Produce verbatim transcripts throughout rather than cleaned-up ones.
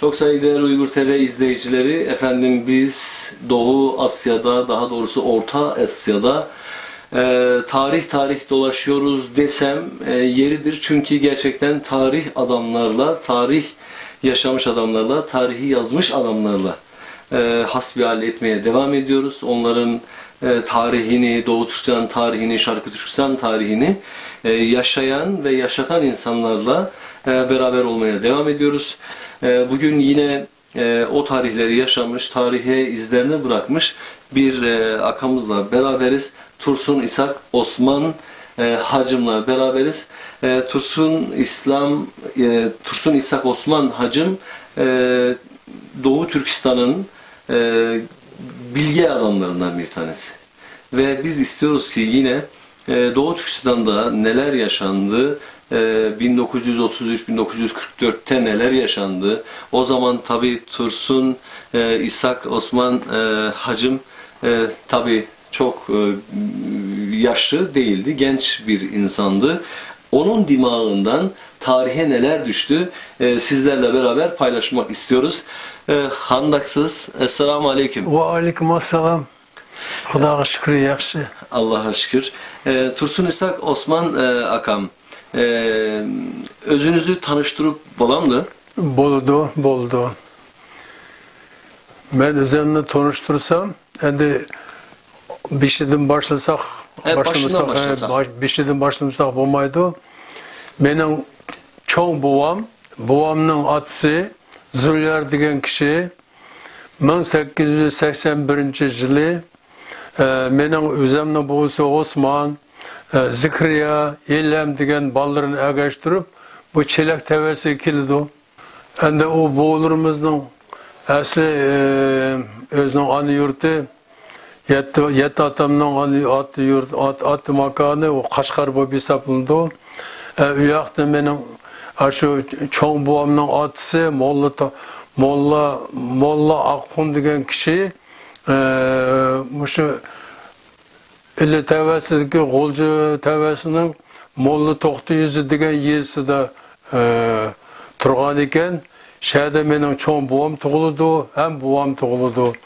Çok saygıdeğer Uygur T V izleyicileri, efendim biz Doğu Asya'da, daha doğrusu Orta Asya'da, e, tarih tarih dolaşıyoruz desem, e, yeridir. Çünkü gerçekten tarih adamlarla, tarih yaşamış adamlarla, tarihi yazmış adamlarla, e, hasbihal etmeye devam ediyoruz. Onların, e, tarihini, Doğu Türkistan tarihini, Şarkı Türkistan tarihini, e, yaşayan ve yaşatan insanlarla, e, beraber olmaya devam ediyoruz. E, bugün yine, e, o tarihleri yaşamış, tarihe izlerini bırakmış bir, e, akamızla beraberiz. Tursun İshak Osman, e, hacımla beraberiz. E, Tursun İslam, e, Tursun İshak Osman hacım, e, Doğu Türkistan'ın, e, bilge adamlarından bir tanesi. Ve biz istiyoruz ki yine, e, Doğu Türkistan'da neler yaşandı, e, bin dokuz yüz otuz üç, bin dokuz yüz kırk dörtte neler yaşandı, o zaman tabii Tursun, e, İshak Osman, e, hacım, e, tabii çok, e, yaşlı değildi, genç bir insandı. Onun dimağından tarihe neler düştü, e, sizlerle beraber paylaşmak istiyoruz. E, Handaksız, Esselamu Aleyküm. Ve aleyküm assalam. Xudoga shukr, yaxshi. Allohga shukr. E, Tursun İshak Osman, e, akam, e, o'zingizni tanishtirib bo'lamdi? Bo'ldi, bo'ldi. Men o'zimni tanishtirsam, endi boshidan boshlasak, E, boshdan boshlasak, e, boshlasak. Bosh-, boshidan boshlasak bo'lmaydi. Mening cho'ng buvam, buvamning otasi Zuliyar degan kishi ming sakkiz yuz sakson birinchi yili, e, mening o'zimni buvisi Osman, e, Zikriya, Elem degan bolalarni ergashtirib, bu Chelak tavasiga keladi. Endi u buvalarimizning asli, e, o'zining ona yurti, yetti, yetti otamning ona, ota yurt, ot-, ota makoni, u Qashqar bo'lib hisoblanadi. E, u yoqda mening, a, shu cho'ng buvamning otasi Molla To-, Molla, Molla Oqxun degan kishi, e, mushu Ili tavasidagi G'ulji tavasining Molla To'xta yuzi degan yezisida, e, turgan ekan. Shu yerda mening cho'ng buvam tug'ildi, ham buvam tug'ildi.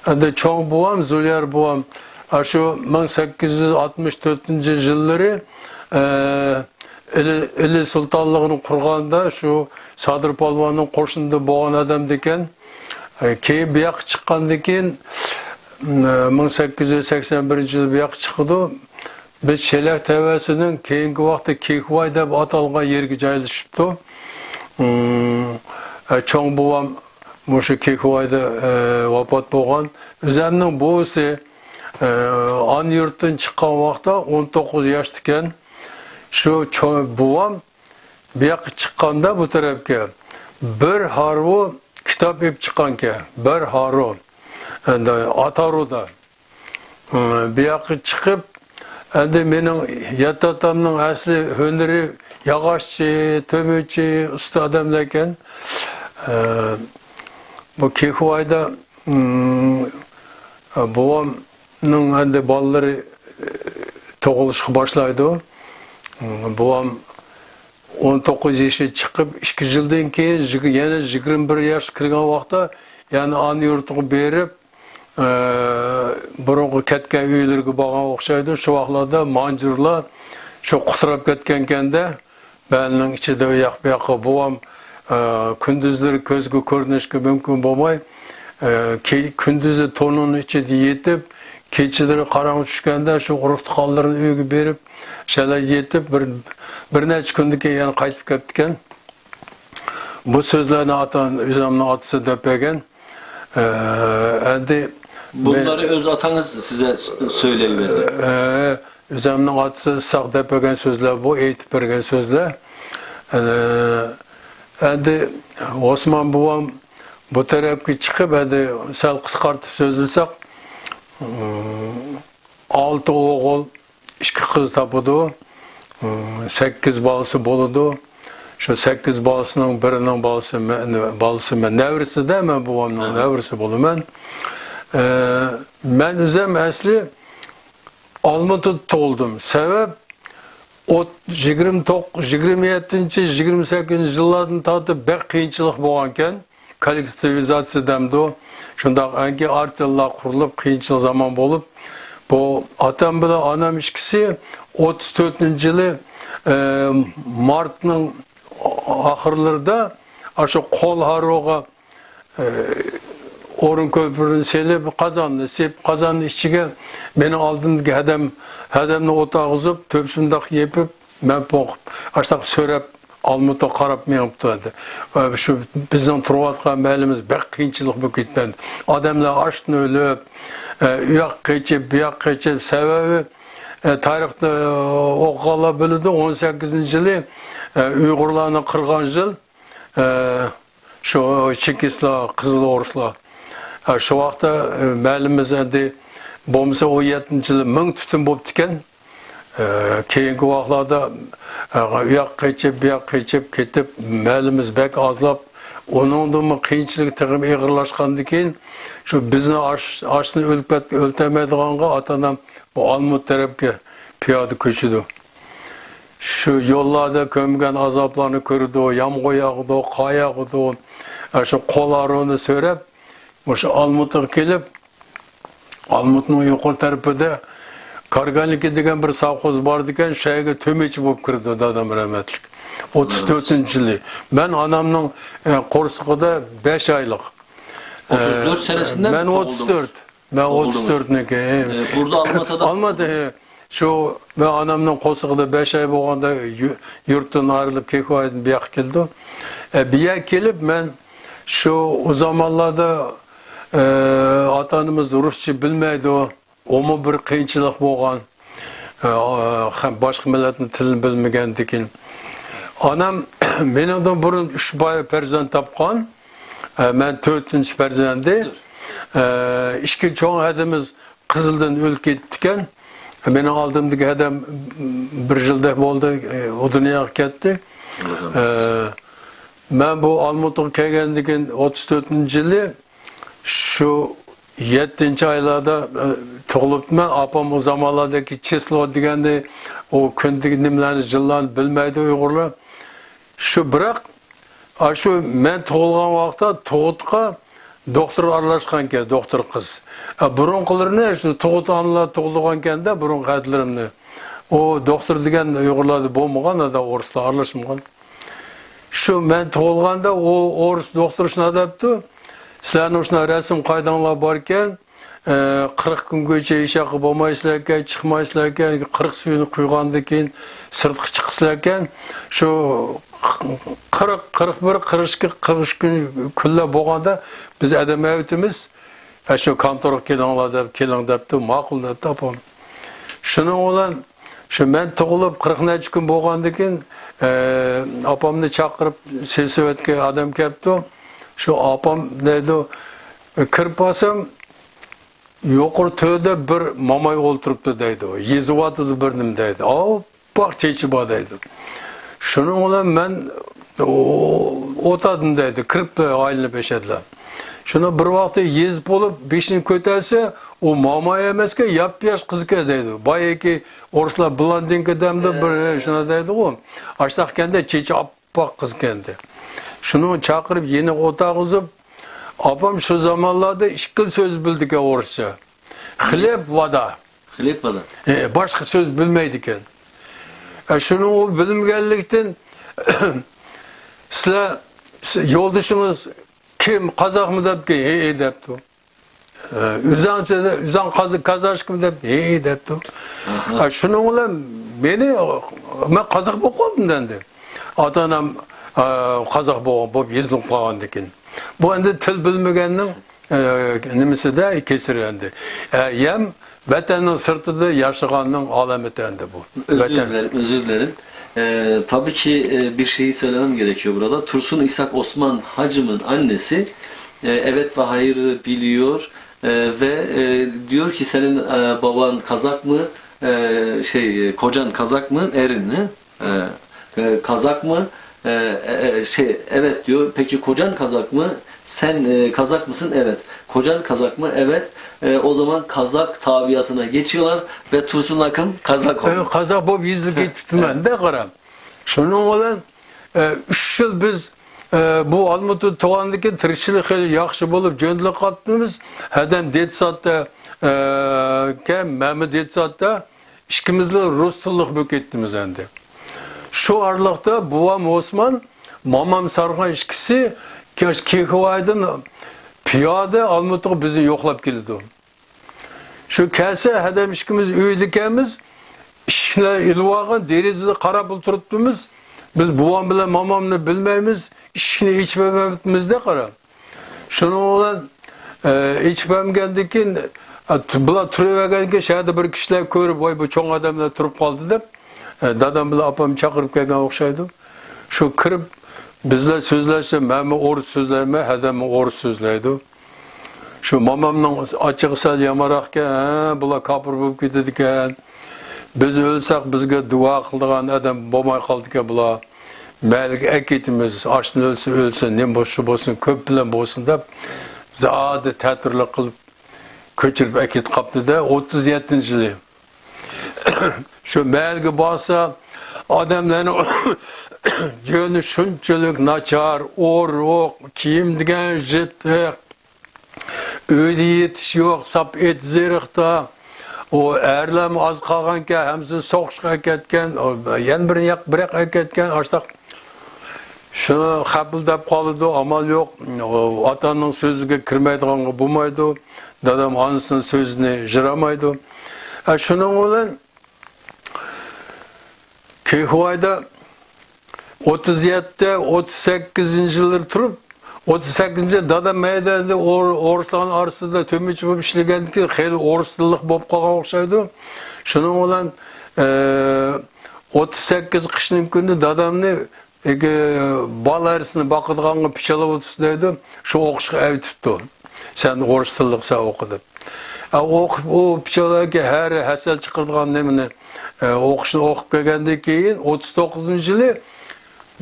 Endi cho'ng buvam, Zuliyar buvam, a, shu ming sakkiz yuz oltmish to'rtinchi yillari, e, Ili, Ili sultonligini qurganda shu Sodir polvonning qo'shinida bo'lgan odam ekan. E, keyin bu yoqqa chiqqandan keyin, mm, ming sakkiz yuz sakson birinchi yil bu yoqqa chiqdi. Biz Chelak tavasining keyingi vaqtda Kekvoy deb atalgan yerga joylashibdi. Mm, e, cho'ng buvam mushu Kekvoyda, e, vafot bo'lgan. O'zimning buvisi, e, ona yurtdan chiqqan vaqtda o'n to'qqiz yoshda ekan. Shu cho-, buvam bu yoqqa chiqqanda bu tarafga bir harvu kitob olib chiqqankan. Bir harvu. Endi Otaruda. Hmm, bu yoqqa chiqib, endi mening yetti otamning asli hunari yog'ochchi, to'michi, usta odamlar ekan. E, bu Kekvoyda, mm, buvamning endi bolalari, e, tug'ilishga boshlaydi. Mm, buvam o'n to'qqiz yoshi chiqib, ikki yildan keyin yig-, yana yigirma bir yosh kirgan vaqtda yana ona yurtiga berib, e, burungi ketgan uylariga borgan o'xshaydi. Shu vaqtlarda manjurlar shu qutrab ketgan ekanda, balining ichida u yoq bu yoqqa buvam, e, kunduzlari ko'zga ko'rinishga mumkin bo'lmay, e, ke-, kunduzi to'nini ichida yetib, kechalari qorong'i tushganda shu urug' tuqqanlarini uyga berib, shalay yetib, bir, bir necha kundan keyin yana qaytib ketgan. Bu so'zlarni ota, o'zimni otasi deb bergan. Ee, endi Bunları öz atanız size s-, söyleyiverdi. Ee, o'zimni otasi sog' deb bergan so'zlar bu, aytib bergan so'zlar. Ee, endi Osmon buvam bu tarafga chiqib, endi sal qisqartib so'zlasak, hmm, olti o'g'il, ikki qiz topadi. Hmm, sakkiz bolasi bo'ladi. Shu sakkiz bolasining birining bolasi men, bolasi men, nevarasida men buvamning Aha. nevarasi bo'laman. Ee, men o'zim asli Olmaotada tug'ildim. Sabab, ot-, yigirma to'qqiz, yigirma yettinchi, yigirma sakkizinchi yillardan tortib bek qiyinchilik bo'lgan ekan. كوللېكتىۋىزاتسىيە دەمدۇ، شۇنداق ئەنكى ئارتېللار قۇرۇلۇپ، قىيىنچىلىق زامان بولۇپ، بۇ ئاتام بىلەن ئانام ئىككىسى ئوتتۇز تۆتىنچى يىلى، ئە، مارتنىڭ ئاخىرلىرىدا ئاشۇ قول ھارۋىغا ئورۇن كۆپۈرنى سېلىپ، قازاننى سېلىپ، قازاننىڭ ئىچىگە مېنىڭ ئالدىمدىكى ھەدەم، ھەدەمنى ئولتۇرغۇزۇپ، تۆپىسىنى مۇنداق يېپىپ، مەن بوقۇپ، ئاشۇنداق سۆرەپ، ئالمۇتىغا قاراپ مېڭىپتۇ ئەدى. ۋە شۇ بىزنىڭ تۇرۇۋاتقان مەھەللىمىز بەك قىيىنچىلىق بولۇپ كەتكەن. ئادەملەر ئاچتىن ئۆلۈپ، ئە، ئۇ ياققا قېچىپ، بۇ ياققا قېچىپ، سەۋەبى، ئە، تارىخنى، ئە، ئوقۇغانلار بىلىدۇ، ئون سەككىزىنچى يىلى، ئە، ئۇيغۇرلارنى قىرغان يىل، ئە، شۇ چېكىستلار، قىزىل ئورۇسلار. ئە، شۇ ۋاقىتتا، ئە، مەھەللىمىز ئەمدى بولمىسا ئون يەتتىنچى يىلى مىڭ تۈتۈن بوپتىكەن. ئە، كېيىنكى ۋاقىتلاردا، ئە، ئۇ ياققا قېچىپ، بۇ ياققا قېچىپ كېتىپ، مەھەللىمىز بەك ئازلاپ، ئۇنىڭدىنمۇ قىيىنچىلىق تېخىمۇ ئېغىرلاشقاندىن كېيىن، شۇ بىزنى ئاش-، ئاشتىن ئۆلتۈرمەيدىغانغا ئاتا-ئانام بۇ ئالمۇت تەرەپكە پىيادە كۆچىدۇ. شۇ يوللاردا كۆرمىگەن ئازابلارنى كۆرىدۇ، يامغۇر ياغىدۇ، قار ياغىدۇ. ئە، شۇ قول ھارۋىنى سۆرەپ، مۇشۇ ئالمۇتىغا كېلىپ، ئالمۇتنىڭ يۇقىرى تەرىپىدە كارگانىكى دېگەن بىر سوۋخوز بار ئىكەن، شۇ يەرگە تۆمۈرچى بولۇپ كىرىدۇ دادام رەھمەتلىك. ئوتتۇز تۆتىنچى يىلى. مەن ئانامنىڭ، ئە، قورسىقىدا بەش ئايلىق. ئوتتۇز تۆت سەنىسىندە مەن تۇغۇلدىڭىز. ئوتتۇز تۆت. مەن ئوتتۇز تۆتنىڭكى. ئە، بۇردا ئالماتىدا. ئالماتا، ئە، شۇ مەن ئانامنىڭ قورسىقىدا بەش ئاي بولغاندا يۇ-، يۇرتتىن ئايرىلىپ، كېكىۋايدىن بۇ ياققا كېلىدۇ. ئە، بۇ يەرگە كېلىپ مەن شۇ، ئۇ زامانلاردا، ئە، ئاتا-ئانىمىز رۇسچە بىلمەيدۇ. ئۇمۇ بىر قىيىنچىلىق بولغان. ئە، خە-، باشقا مىللەتنىڭ تىلىنى بىلمىگەندىكىن. ئانام مېنىڭدىن بۇرۇن ئۈچ پەرزەنت تاپقان. ئە، مەن تۆتىنچى پەرزەنتى. ئە، ئىككى چوڭ ھەدىمىز قىزىلدىن ئۆلۈپ كېتىپتىكەن. مېنىڭ ئالدىمدىكى ھەدەم بىر يىلدەك بولدى، ئۇ دۇنياغا كەتتى. ئە، مەن بۇ ئالمۇتىغا كەلگەندىن كېيىن ئوتتۇز تۆتىنچى يىلى شۇ يەتتىنچى ئايلاردا، ئە، تۇغۇلۇپتىمەن. ئاپام ئۇ زامانلاردىكى چېسلو دېگەننى، ئۇ كۈندىكى نېمىلەرنى، يىللارنى بىلمەيدۇ ئۇيغۇرلار. شۇ، بىراق، ئاشۇ مەن تۇغۇلغان ۋاقىتتا تۇغۇتقا دوختۇر ئارىلاشقانكەن، دوختۇر قىز. ئە، بۇرۇنقىلىرىنى شۇ تۇغۇت ئانىلار تۇغۇلغانكەندە، بۇرۇنقى ھەدىلىرىمنى. ئۇ دوختۇر دېگەن ئۇيغۇرلاردا بولمىغان، ھەدە ئورۇسلار ئارىلاشمىغان. شۇ مەن تۇغۇلغاندا ئۇ ئورۇس دوختۇر شۇنداق دەپتۇ، سىلەرنىڭ شۇنداق رەسىم قائىدەڭلار باركەن، ئە، قىرىق كۈنگىچە ھېچ ياققا بولمايسىلەركەن، چىقمايسىلەركەن، قىرىق سۈيىنى قۇيغاندىن كېيىن سىرتقا چىقىسىلەركەن. شۇ قىرىق، قىرىق بىر، قىرىق ئىككى، قىرىق ئۈچ كۈن، كۈنلەر بولغاندا بىز ئادەم ئەۋېتىمىز. ئە، شۇ كانتورغا كېلىڭلار دەپ، كېلىڭ دەپتۇ، ماقۇل دەپتۇ ئاپام. شۇنىڭ بىلەن شۇ مەن تۇغۇلۇپ قىرىق نەچچە كۈن بولغاندىن كېيىن، ئە، ئاپامنى چاقىرىپ، سېلسوۋېتكە ئادەم كەپتۇ. شۇ ئاپام دەيدۇ، كىرىپ بارسام، يۇقىرى تۆردە بىر ماماي ئولتۇرۇپتۇ دەيدۇ. يېزىۋاتىدۇ بىر نېمە دەيدۇ. ئاپئاق چېچى بار دەيدۇ. شۇنىڭ بىلەن مەن ئولتۇردۇم دەيدۇ. كىرىپلا ئايلىنىپ ئەشەدىلا. شۇنى بىر ۋاقىتتا يېزىپ بولۇپ، بېشىنى كۆتەرسە، ئۇ ماماي ئەمەسكەن، ياپياش قىزكەن دەيدۇ. بايىكى ئورۇسلار بلوندىنكا دەمدۇ بىر، شۇنداق دەيدىغۇ. ئاشتاقكەندە چېچى ئاپئاق قىزكەندى. شۇنى چاقىرىپ يېنىغا ئولتۇرغۇزۇپ، ئاپام شۇ زامانلاردا ئىككى سۆز بىلىدىكەن ئورۇسچە. خلېب، ۋادا. خلېب، ۋادا. ئە، باشقا سۆز بىلمەيدىكەن. ئە، شۇنى ئۇ بىلمىگەنلىكتىن، سىلەر، سى-، يولدىشىڭىز كىم، قازاقمۇ دەپكەن، ھېئى دەپتۇ. ئە، ئۆزۈڭ، ئۆزۈڭ قازا-، قازاقمۇ دەپ، ھېئى دەپتۇ. ئە، شۇنىڭ بىلەن مېنى، مەن قازاق بولۇپ قالدىم ئەمدى. ئاتا-ئانام، ئە، قازاق بولغان، بولۇپ يېزىلىپ قالغاندىن كېيىن. بۇ ئەمدى تىل بىلمىگەننىڭ ئە، نېمىسىدە كېسىرى ئەمدى. ئە، يەم ۋەتەننىڭ سىرتىدا ياشىغاننىڭ ئالامىتى ئەمدى بۇ. Özür ۋەتەن. Dilerim, özür dilerim. Ee, tabii ki, e, bir şeyi söylemem gerekiyor burada. Tursun İshak Osman hacımın annesi, e, evet ve hayır biliyor, e, ve, e, diyor ki senin, e, baban kazak mı, e, şey, e, kocan kazak mı, erin mi? E, e, kazak mı? E, e, e, şey, evet diyor. Peki kocan kazak mı? Sen, e, kazak mısın? Evet. Kocan kazak mı? Evet. E, o zaman kazak tabiatına geçiyorlar ve Tursun Akın kazak oluyor. قازاق بولۇپ يېزىلىپ كېتىپتىمەن دە، قاراڭ. شۇنىڭ بىلەن، ئە، ئۈچ يىل بىز، ئە، بۇ ئالمۇتىدا تۇغاندىن كېيىن تىرىكچىلىك خېلى ياخشى بولۇپ، جۆندىلىپ قاپتىمىز. ھەدەم دېتسادتا، ئە، كەن، مەمە دېتسادتا ئىككىمىزلا رۇس تىللىق بولۇپ كەتتىمىز ئەمدى. شۇ ئارىلىقتا بوۋام ئوسمان، مامام سارغان ئىككىسى كېخىۋايدىن پىيادە ئالمۇتىغا بىزنى يوقلاپ كېلىدۇ. شۇ كەلسە، ھەدەم ئىككىمىز ئۆيدىكەنمىز، ئىشىكلەر ئېلىۋالغان، دېرىزىدە قاراپ ئولتۇرۇپتىمىز. بىز بوۋام بىلەن مامامنى بىلمەيمىز، ئىشىكنى ئېچىپ بەرمەپتىمىز-دە، قارا. شۇنىڭ بىلەن، ئە، ئېچىپ بەرمىگەندىن كېيىن، ئە، بۇلار تۇرۇۋەرگەندىن كېيىن، شەھەردە بىر كىشىلەر كۆرۈپ، «ۋاي، بۇ چوڭ ئادەملەر تۇرۇپ قالدى» دەپ، ئە، دادام بىلەن ئاپام چاقىرىپ كەلگەن ئوخشايدۇ. شۇ كىرىپ، بىزلەر سۆزلەشسە، مەنمۇ ئورۇس سۆزلەيمەن، ھەدەممۇ ئورۇس سۆزلەيدۇ. شۇ مامامنىڭ ئاچچىقى سەل يامانراقكەن، ھە، بۇلار كاپىر بولۇپ كېتىدىكەن. بىز ئۆلسەك، بىزگە دۇئا قىلىدىغان ئادەم بولماي قالىدىكەن بۇلار. مەھەللىگە ئەكېتىمىز، ئاشۇ ئۆلسە، ئۆلسۇن، نېمە بولسا بولسۇن، كۆپ بىلەن بولسۇن دەپ، زادى تەتۈرلۈك قىلىپ، كۆچۈرۈپ ئەكېتىپ قاپتۇ-دە، ئوتتۇز يەتتىنچى يىلى. شۇ مەھەللىگە بارسا، ئادەملەرنىڭ جۆنى شۇنچىلىك ناچار، ئورۇق، كىيىم دېگەن يىرتىق، ئۆيدە يېتىش يوق، ساپ ئېتىز-ئېرىقتا. ئۇ ئەرلەرمۇ ئاز قالغانكەن، ھەممىسىنى سوقۇشقا ئەكەتكەن، ئۇ يەنە بىر ياق، بىر ياق ئەكەتكەن، ئاشتاق. شۇنى خەپىلدەپ قالىدۇ، ئامال يوق. ئۇ ئاتا-ئانىنىڭ سۆزىگە كىرمەيدىغانغا بولمايدۇ. دادام ئانىسىنىڭ سۆزىنى يىرامايدۇ. ھە، شۇنىڭ بىلەن كېخىۋايدا ئوتتۇز يەتتە، ئوتتۇز سەككىزىنچى يىللىرى تۇرۇپ، ئوتتۇز سەككىزىنچى يىل دادام مەيداندا ئور-، ئورۇسلارنىڭ ئارىسىدا تۆمۈرچى بولۇپ ئىشلىگەندىكىن خېلى ئورۇس تىللىق بولۇپ قالغان ئوخشايدۇ. شۇنىڭ بىلەن، ئە، ئوتتۇز سەككىز قىشنىڭ كۈنى دادامنى، ئىككى بالا ھەرىسىنى باقىدىغانغا پىچالاۋاتىسىز دەيدۇ، شۇ ئوقۇشقا ئەۋېتىپتۇ. سەن ئورۇس تىللىقسەن، ئوقۇ دەپ. ئە، ئوقۇپ، ئۇ پىچالاكى ھەر ھەسەل چىقىرىدىغان نېمىنى، ئە، ئوقۇشنى ئوقۇپ كەلگەندىن كېيىن، ئوتتۇز توققۇزىنچى يىلى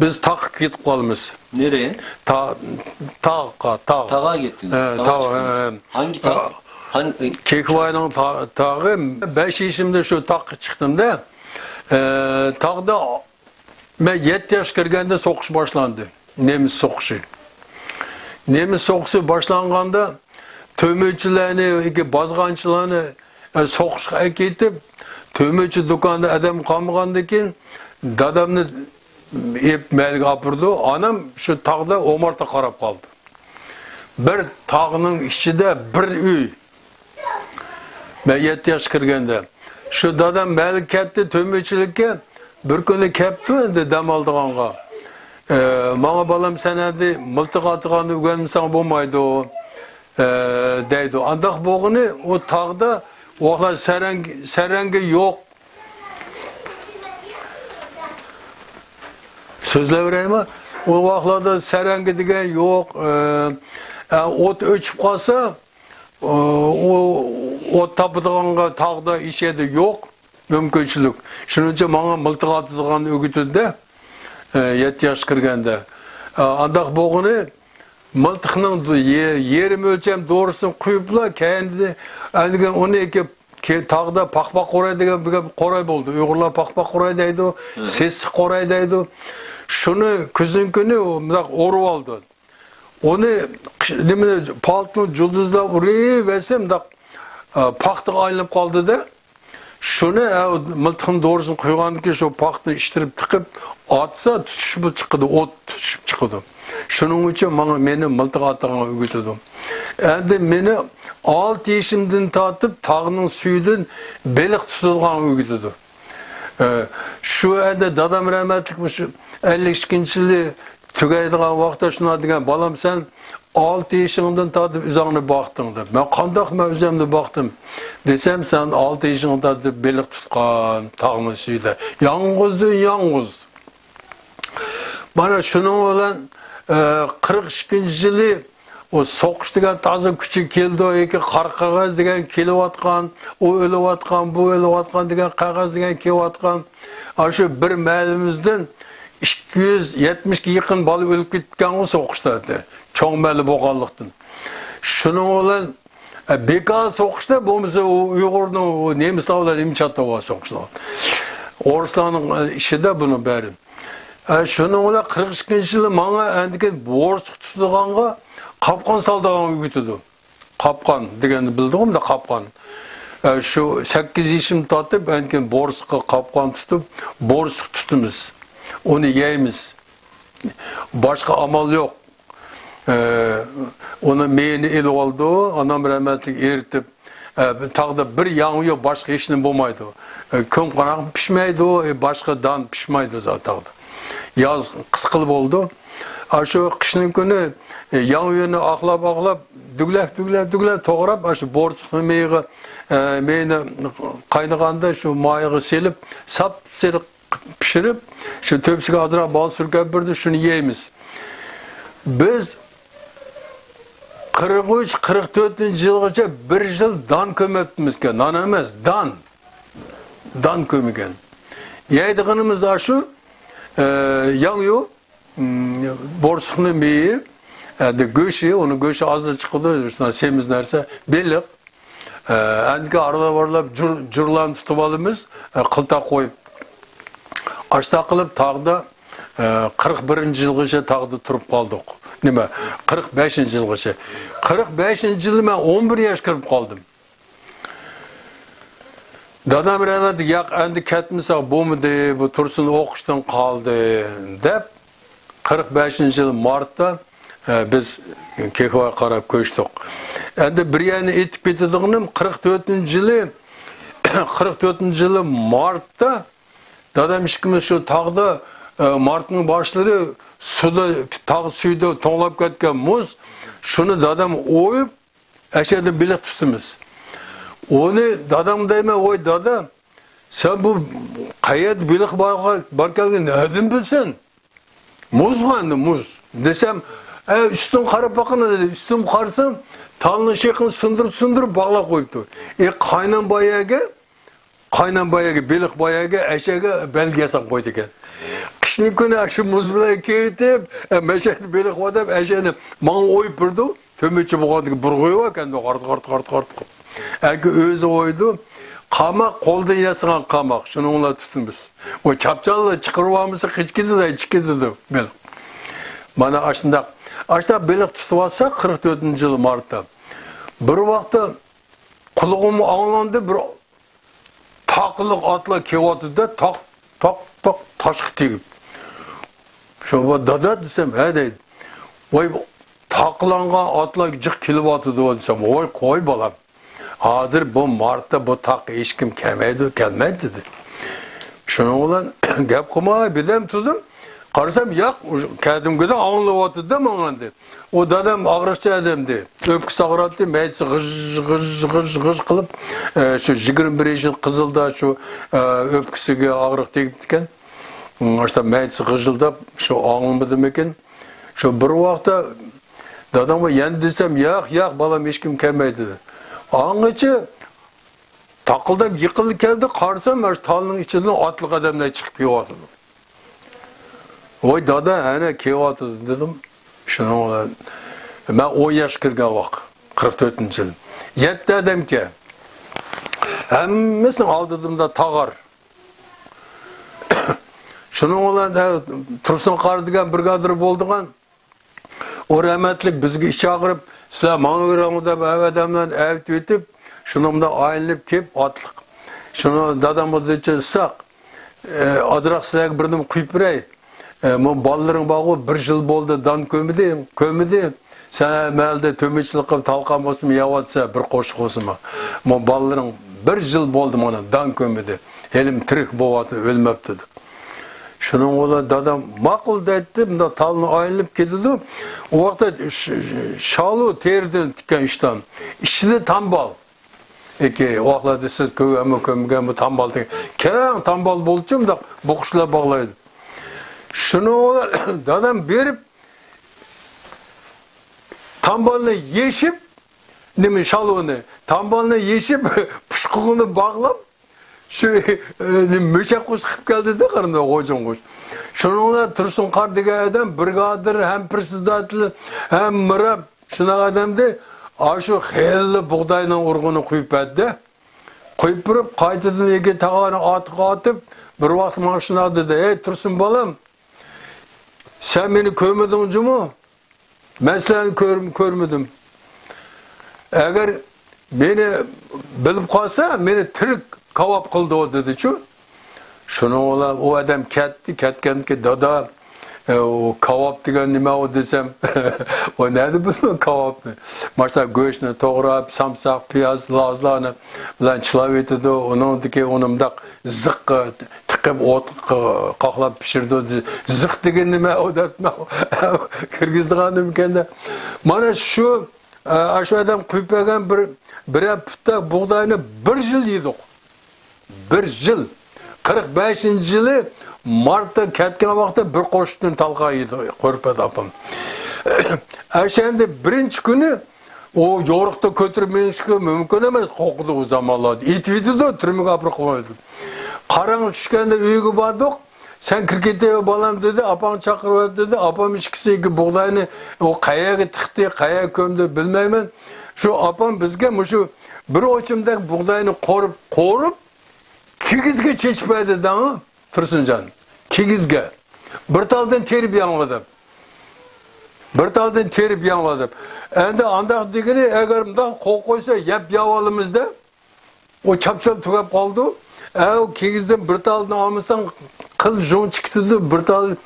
بىز تاغقا كېتىپ قالىمىز. نېرەيە؟ تا-، تاغقا، تاغ. تاغا كەتتىڭىز؟ ھە، تاغا تاغ، چىقتىڭىز. ھە، ھە. ھانگى تاغ؟ ھە، ھان-، كېكىۋاينىڭ تا-، تاغى. بەش يېشىمدا شۇ تاغقا چىقتىم-دە. ئە، تاغدا مەن يەتتە ياشقا كىرگەندە سوقۇش باشلاندى. نېمىس سوقۇشى. نېمىس سوقۇشى باشلانغاندا تۆمۈرچىلەرنى، بازغانچىلارنى، ئە، سوقۇشقا ئەكېتىپ، تۆمۈرچى دۇكاندا ئادەم قالمىغاندىن كېيىن دادامنى ئېلىپ مەھەللىگە ئاپىرىدۇ. ئانام شۇ تاغدا ئومارتا قاراپ قالدى. بىر تاغنىڭ ئىچىدە بىر ئۆي. مەن يەتتە ياشقا كىرگەندە، شۇ دادام مەھەللىگە كەتتى، تۆمۈرچىلىككە. بىر كۈنى كەپتۇ ئەمدى دەم ئالىدىغانغا. ئە، ماڭا، «بالام، سەن ئەمدى مىلتىق ئاتىدىغاننى ئۆگەنمىسەڭ بولمايدۇ.» ئە، دەيدۇ. ئانداق بولغىنى ئۇ تاغدا ئۇ ۋاقىتلار سەرەڭ-، سەرەڭگە يوق. سۆزلەۋېرەيمۇ؟ ئۇ ۋاقىتلاردا سەرەڭگە دېگەن يوق. ئە، ئە، ئوت ئۆچۈپ قالسا، ئۇ، ئۇ ئوت تاپىدىغانغا تاغدا، ئىچىدە يوق مۇمكىنچىلىك. شۇنىڭ ئۈچۈن ماڭا مىلتىق ئاتىدىغاننى ئۆگىتىدۇ-دە، ئە، يەتتە ياشقا كىرگەندە. ئە، ئانداق بولغىنى مىلتىقنىڭ دو-، يە-، يېرىم ئۆلچەم دورىسىنى قۇيۇپلا، كەينىدىن ئەندىكىن ئۇنى كە-، تاغدا پاخپاق قوراي دېگەن بىر قوراي بولدى. ئۇيغۇرلار پاخپاق قوراي دەيدۇ، ھە. سېسىق قوراي دەيدۇ. شۇنى كۈزنىڭ كۈنى مۇنداق ئورۇۋالدى. ئۇنى قىش-، نېمە، پالتىنى جۇلدۇزلاپ ئۇرۇۋەرسە، مۇنداق، ئە، پاختىغا ئايلىنىپ قالدى-دە. شۇنى، ئە، مىلتىقنىڭ دورىسىنى قۇيغاندىن كېيىن شۇ پاختىنى ئىشتىرىپ تىقىپ ئاتسا، تۇتۇشۇپ چىقىدۇ، ئوت تۇتۇشۇپ چىقىدۇ. شۇنىڭ ئۈچۈن ماڭا، مېنى مىلتىق ئاتىدىغانغا ئۆگىتىدۇ. ئەمدى مېنى ئالتە يېشىمدىن تارتىپ تاغنىڭ سۈيىدىن بېلىق تۇتىدىغانغا ئۆگىتىدۇ. ئە، شۇ ئەمدى دادام رەھمەتلىك مۇشۇ ئەللىك ئىككىنچى يىلى تۈگەيدىغان ۋاقىتتا شۇنداق دېگەن، «بالام، سەن ئالتە يېشىڭدىن تارتىپ ئۆزۈڭنى باقتىڭ» دەپ. مەن، «قانداق مەن ئۆزۈمنى باقتىم؟» دېسەم، «سەن ئالتە يېشىڭدىن تارتىپ بېلىق تۇتقان تاغنىڭ سۈيىدە، يالغۇزدىن يالغۇز.» مانا شۇنىڭ بىلەن، ئە، قىرىق ئىككىنچى يىلى ئۇ سوقۇش دېگەن تازا كۈچى كېلىدۇ، ياكى قارا قەغەز دېگەن كېلىۋاتقان، ئۇ ئۆلۈۋاتقان، بۇ ئۆلۈۋاتقان دېگەن قەغەز دېگەن كېلىۋاتقان. ئاشۇ بىر مەھەللىمىزدىن ئىككى يۈز يەتمىشكە يېقىن بالا ئۆلۈپ كېتىپتىكەنغۇ سوقۇشتا، چوڭ مەھەللە بولغانلىقتىن. شۇنىڭ بىلەن، ئە، بىكار سوقۇشتا بولمىسا، ئۇ ئۇيغۇرنىڭ، ئۇ نېمىسلار بىلەن نېمە چاتىقى بار سوقۇشنىڭ؟ ئورۇسلارنىڭ، ئە، ئىشىدا بۇنىڭ بەرى. ئە، شۇنىڭ بىلەن قىرىق ئىككىنچى يىلى ماڭا ئەندىكىن بورسۇق تۇتىدىغانغا قاپقان سالىدىغانغا ئۆگىتىدۇ. قاپقان دېگەننى بىلدىغۇ، مۇنداق قاپقان. ئە، شۇ سەككىز يېشىمدىن تارتىپ ئەندىكىن بورسۇققا قاپقان تۇتۇپ، بورسۇق تۇتىمىز. ئۇنى يەيمىز. باشقا ئامال يوق. ئە، ئۇنى مېيىنى ئېلىۋالىدۇ، ئانام رەھمەتلىك ئېرىتىپ، ئە، تاغدا بىر ياڭيۇ، باشقا ھېچنېمە بولمايدۇ. ئە، كۆم قاراق پىشمايدۇ، ئە، باشقا دان پىشمايدۇ زادى تاغدا. ياز قىسقىلا بولىدۇ. ئاشۇ قىشنىڭ كۈنى، ئە، ياڭيۇنى ئاقلاپ، ئاقلاپ، دۈگلەپ، دۈگلەپ، دۈگلەپ توغراپ، ئاشۇ بورسۇقنى مېيىغا، ئە، مېيىنى قاينىغاندا شۇ مايىغا سېلىپ، ساپسېرىق پىشۇرۇپ، شۇ تۆپىسىگە ئازراق بال سۈركەپ بېرىدۇ، شۇنى يەيمىز. بىز قىرىق ئۈچ، قىرىق تۆتىنچى يىلغىچە بىر يىل دان كۆمۈپتىمىزكەن. نان ئەمەس، دان. دان كۆمگەن. يەيدىغىنىمىز ئاشۇ، ئە، ياڭيۇ، م، بورسۇقنى مېيى، ئەمدى گۆشى، ئۇنىڭ گۆشى ئاز چىقىدۇ، شۇنداق سېمىز نەرسە، بېلىق. ئە، ئەندىكى ئارىلاپ-ئارىلاپ جۇر-، جۇرلارنى تۇتۇپ ئالىمىز، ئە، قىلتاق قويۇپ. ئاشتاق قىلىپ تاغدا، ئە، قىرىق بىرىنچى يىلغىچە تاغدا تۇرۇپ قالدۇق. نېمە، قىرىق بەشىنچى يىلغىچە. قىرىق بەشىنچى يىلى مەن ئون بىر ياشقا كىرىپ قالدىم. دادام رەھمەتلىك، ياق، ئەندى كەتمىسەك بولمىدى، بۇ تۇرسۇن ئوقۇشتىن قالدى، دەپ، قىرىق بەشىنچى يىل مارتتا، ئە، بىز كېكىۋايغا قاراپ كۆچتۇق. ئەندى بىر يەرنى ئېيتىپ كېتىدىغىنىم، قىرىق تۆتىنچى يىلى، قىرىق تۆتىنچى يىلى مارتتا دادام ئىككىمىز شۇ تاغدا، ئە، مارتنىڭ باشلىرى سۇدا، تاغ سۈيىدە توڭلاپ كەتكەن مۇز، شۇنى دادام ئويۇپ، ئەشەدە بېلىق تۇتىمىز. ئۇنى دادام دەيمەن، ۋاي دادا، سەن بۇ قەيەردە بېلىق بار، باركەنلىكىنى نەدىن بىلسەن؟ مۇزغۇ ئەمدى، مۇز. دېسەم، ئە، ئۈستۈڭ قاراپ باققىنا دېدى. ئۈستۈم قارىسام، تالنىڭ شېخىنى سۇندۇرۇپ، سۇندۇرۇپ باغلاپ قويۇپتۇ. ئە، قاينام بار يەرگە، قاينام بار يەرگە، بېلىق بار يەرگە، ئەشەگە بەلگە ياساپ قويىدىكەن. قىشنىڭ كۈنى شۇ مۇز بىلەن كېلىۋېتىپ، ئە، مەشەدە بېلىق بار دەپ، ئەشەنى ماڭا ئويۇپ بېرىدۇ. تۆمۈرچى بولغاندىكىن بىر غۇيۋەركەندۇ، غارت، غارت، غارت، غارت. ئەكى ئۆزى ئويدۇ. قاماق، قولدىن ياسىغان قاماق. شۇنىڭ بىلەن تۇتىمىز. ئۇ چاپچاللا چىقىرىۋالمىسا، قېچىپ كېتىدۇ، قېچىپ كېتىدۇ بېلىق. مانا ئاشۇنداق، ئاشۇنداق بېلىق تۇتۇۋالساق، قىرىق تۆتىنچى يىل مارتتا. بىر ۋاقىتتا قۇلىقىمغا ئاڭلاندى، بىر تاقىلىق ئاتلار كېلىۋاتىدۇ-دە، تاق، تاق، تاق، تاشقا تېگىپ. شۇ، دادا دېسەم، ھە دەيدۇ. ۋاي، تاقىلانغان ئاتلار جىق كېلىۋاتىدۇ دېسەم، ۋاي، قوي بالام. ھازىر بۇ مارتتا بۇ تاغقا ھېچكىم كەلمەيدۇ، كەلمەيدۇ دېدى. شۇنىڭ بىلەن گەپ قىلماي بىردەم تۇردۇم. قارىسام، ياق، ئۇ قەدىمكىدە ئاڭلىۋاتىدۇ-دە ماڭا ئەمدى. ئۇ دادام ئاغرىقچى ئادەمدى. ئۆپكىسى ئاغراتتى، مەيدىسى غىژ، غىژ، غىژ، غىژ قىلىپ، ئە، شۇ يىگىرمە بىرىنچى يىل قىزىلدا شۇ، ئە، ئۆپكىسىگە ئاغرىق تېگىپتىكەن. ئاشۇنداق مەيدىسى غىژىلداپ، شۇ ئاڭلىمىدىمىكىن. شۇ بىر ۋاقىتتا دادامغا يەنە دېسەم، ياق، ياق، بالام، ھېچكىم كەلمەيدۇ دېدى. ئاڭغىچە تاقىلداپ يېقىنلا كەلدى، قارىسام، مانا شۇ تالنىڭ ئىچىدىن ئاتلىق ئادەملەر چىقىپ كېلىۋاتىدۇ. ۋاي دادا، ئەنە كېلىۋاتىدۇ دېدىم. شۇنىڭ بىلەن مەن ئون ياشقا كىرگەن ۋاقىت، قىرىق تۆتىنچى يىل. يەتتە ئادەمكەن. ھەممىسىنىڭ ئالدىدا مۇنداق تاغار. شۇنىڭ بىلەن، ئە، تۇرسۇن قارى دېگەن برىگادىر بولىدىغان، ئۇ رەھمەتلىك بىزگە ئىچ ئاغرىپ، سىلەر ماڭىۋېرىڭلار دەپ، ھەممە ئادەملەرنى ئەۋېتىۋېتىپ، شۇنىڭ بىلەن ئايلىنىپ كېلىپ ئاتلىق. شۇنى دادام ئۇزىچە ئىسساق، ئە، ئازراق سىلەرگە بىر نېمە قۇيۇپ بېرەي. ئە، مۇ بالىلىرىڭ بارغۇ، بىر يىل بولدى، دان كۆمىدى، كۆمىدى. سەن مەھەلدە تۆمۈرچىلىك قىلىپ تالقان بولسىمۇ يەۋاتىسەن، بىر قوشۇق بولسىمۇ. مۇ بالىلىرىڭ بىر يىل بولدى مانا، دان كۆمىدى. ھېلىمۇ تىرىك بولۇۋاتىدۇ، ئۆلمەپتۇ دەپ. شۇنىڭ بىلەن دادام ماقۇل دەيتتى، مۇنداق تالنى ئايلىنىپ كېتىدۇ. ئۇ ۋاقىتتا ش-، ش-، شالۇ تېرىدىن تىككەن ئىشتان. ئىچىدە تامبال. ئېكى، ئۇ ۋاقىتلاردا سىز كۆرگەنمۇ، كۆرمىگەنمۇ تامبال دېگەن. كەڭ تامبال بولدىچۇ، مۇنداق بوققۇچلار باغلايدۇ. شۇنىڭ بىلەن دادام بېرىپ، تامبالنى يېشىپ، نېمە، شالۋىنى، تامبالنى يېشىپ، پۇشقىغىنى باغلاپ، شۇ، ئە، نېمە، مۆچەك قۇش قىلىپ كەلدى-دە، قېرىنداش، غوجۇڭ قۇش. شۇنىڭ بىلەن تۇرسۇن قارى دېگەن ئادەم برىگادىر ھەم پىرسىداتىل، ھەم مىراب، شۇنداق ئادەمدى، ئاشۇ خېلى بۇغداينىڭ ئۇرۇغىنى قۇيۇپ بەردى. قۇيۇپ بېرىپ، قايتىدىن ئېگىز تاغارنى ئاتقا ئاتىپ، بىر ۋاقىت ماڭا شۇنداق دېدى، ئەي، تۇرسۇن بالام، سەن مېنى كۆرمىدىڭ جۇمۇ؟ مەن سىلەرنى كۆر-، كۆرمىدىم. ئەگەر مېنى بىلىپ قالسا، مېنى تىرىك كاۋاپ قىلىدۇ، دېدىچۇ. شۇنىڭ بىلەن ئۇ ئادەم كەتتى. كەتكەندىن كېيىن، دادا، ئە، ئۇ كاۋاپ دېگەن نېمە ئۇ دېسەم، ئۇ نەدە بىلىدۇ كاۋاپنى؟ ماشۇنداق گۆشنى توغراپ، سامساق، پىياز، لازلارنى بىلەن چىلاۋېتىدۇ. ئۇنىڭدىكى ئۇنى مۇنداق زىققا تىقىپ، ئوتقا قاقلاپ پىشۇرىدۇ. زىق دېگەن نېمە ئۇ دەپ، كىرگۈزىدىغان نېمىكەن دە. مانا شۇ، ئە، شۇ ئادەم قويۇپ بەرگەن بىر، بىرەر پۇتتا بۇغداينى بىر يىل يېدۇق. بىر يىل. قىرىق بەشىنچى يىلى مارتتا كەتكەن ۋاقىتتا بىر قوشۇقتىن تالقان يېدى، قورپەت ئاپام. ئەشەندە بىرىنچى كۈنى ئۇ يورۇقتا كۆتۈرۈپ مېڭىشقا مۇمكىن ئەمەس، قورقىدۇ ئۇ زامانلاردا. ئېتىۋېتىدۇ، تۈرمىگە ئاپىرىپ قويىدۇ. قاراڭغۇ چۈشكەندە ئۆيگە باردۇق. سەن كىرىپ كېتىۋەر بالام، دېدى. ئاپاڭ چاقىرىۋەر، دېدى. ئاپام ئىككىسى بۇغداينى ئۇ قەيەرگە تىقتى، قەيەرگە كۆمدى، بىلمەيمەن. شۇ ئاپام بىزگە مۇشۇ بىر ئوچۇمدەك بۇغداينى قورۇپ، قورۇپ، كىگىزگە چېچىپ بەردى دەڭ، تۇرسۇنجان. كىگىزگە. بىر تالدىن تېرىپ يەڭلار دەپ. بىر تالدىن تېرىپ يەڭلار دەپ. ئەمدى ئانداق دېگىنى، ئەگەر مۇنداق قويۇپ قويسا، يەپ يەۋالىمىز دە. ئۇ چاپچال تۈگەپ قالىدۇ. ئەو كىگىزدىن بىر تالدىن ئالمىساڭ، قىل جۇڭ چىقىتىدۇ، بىر تال.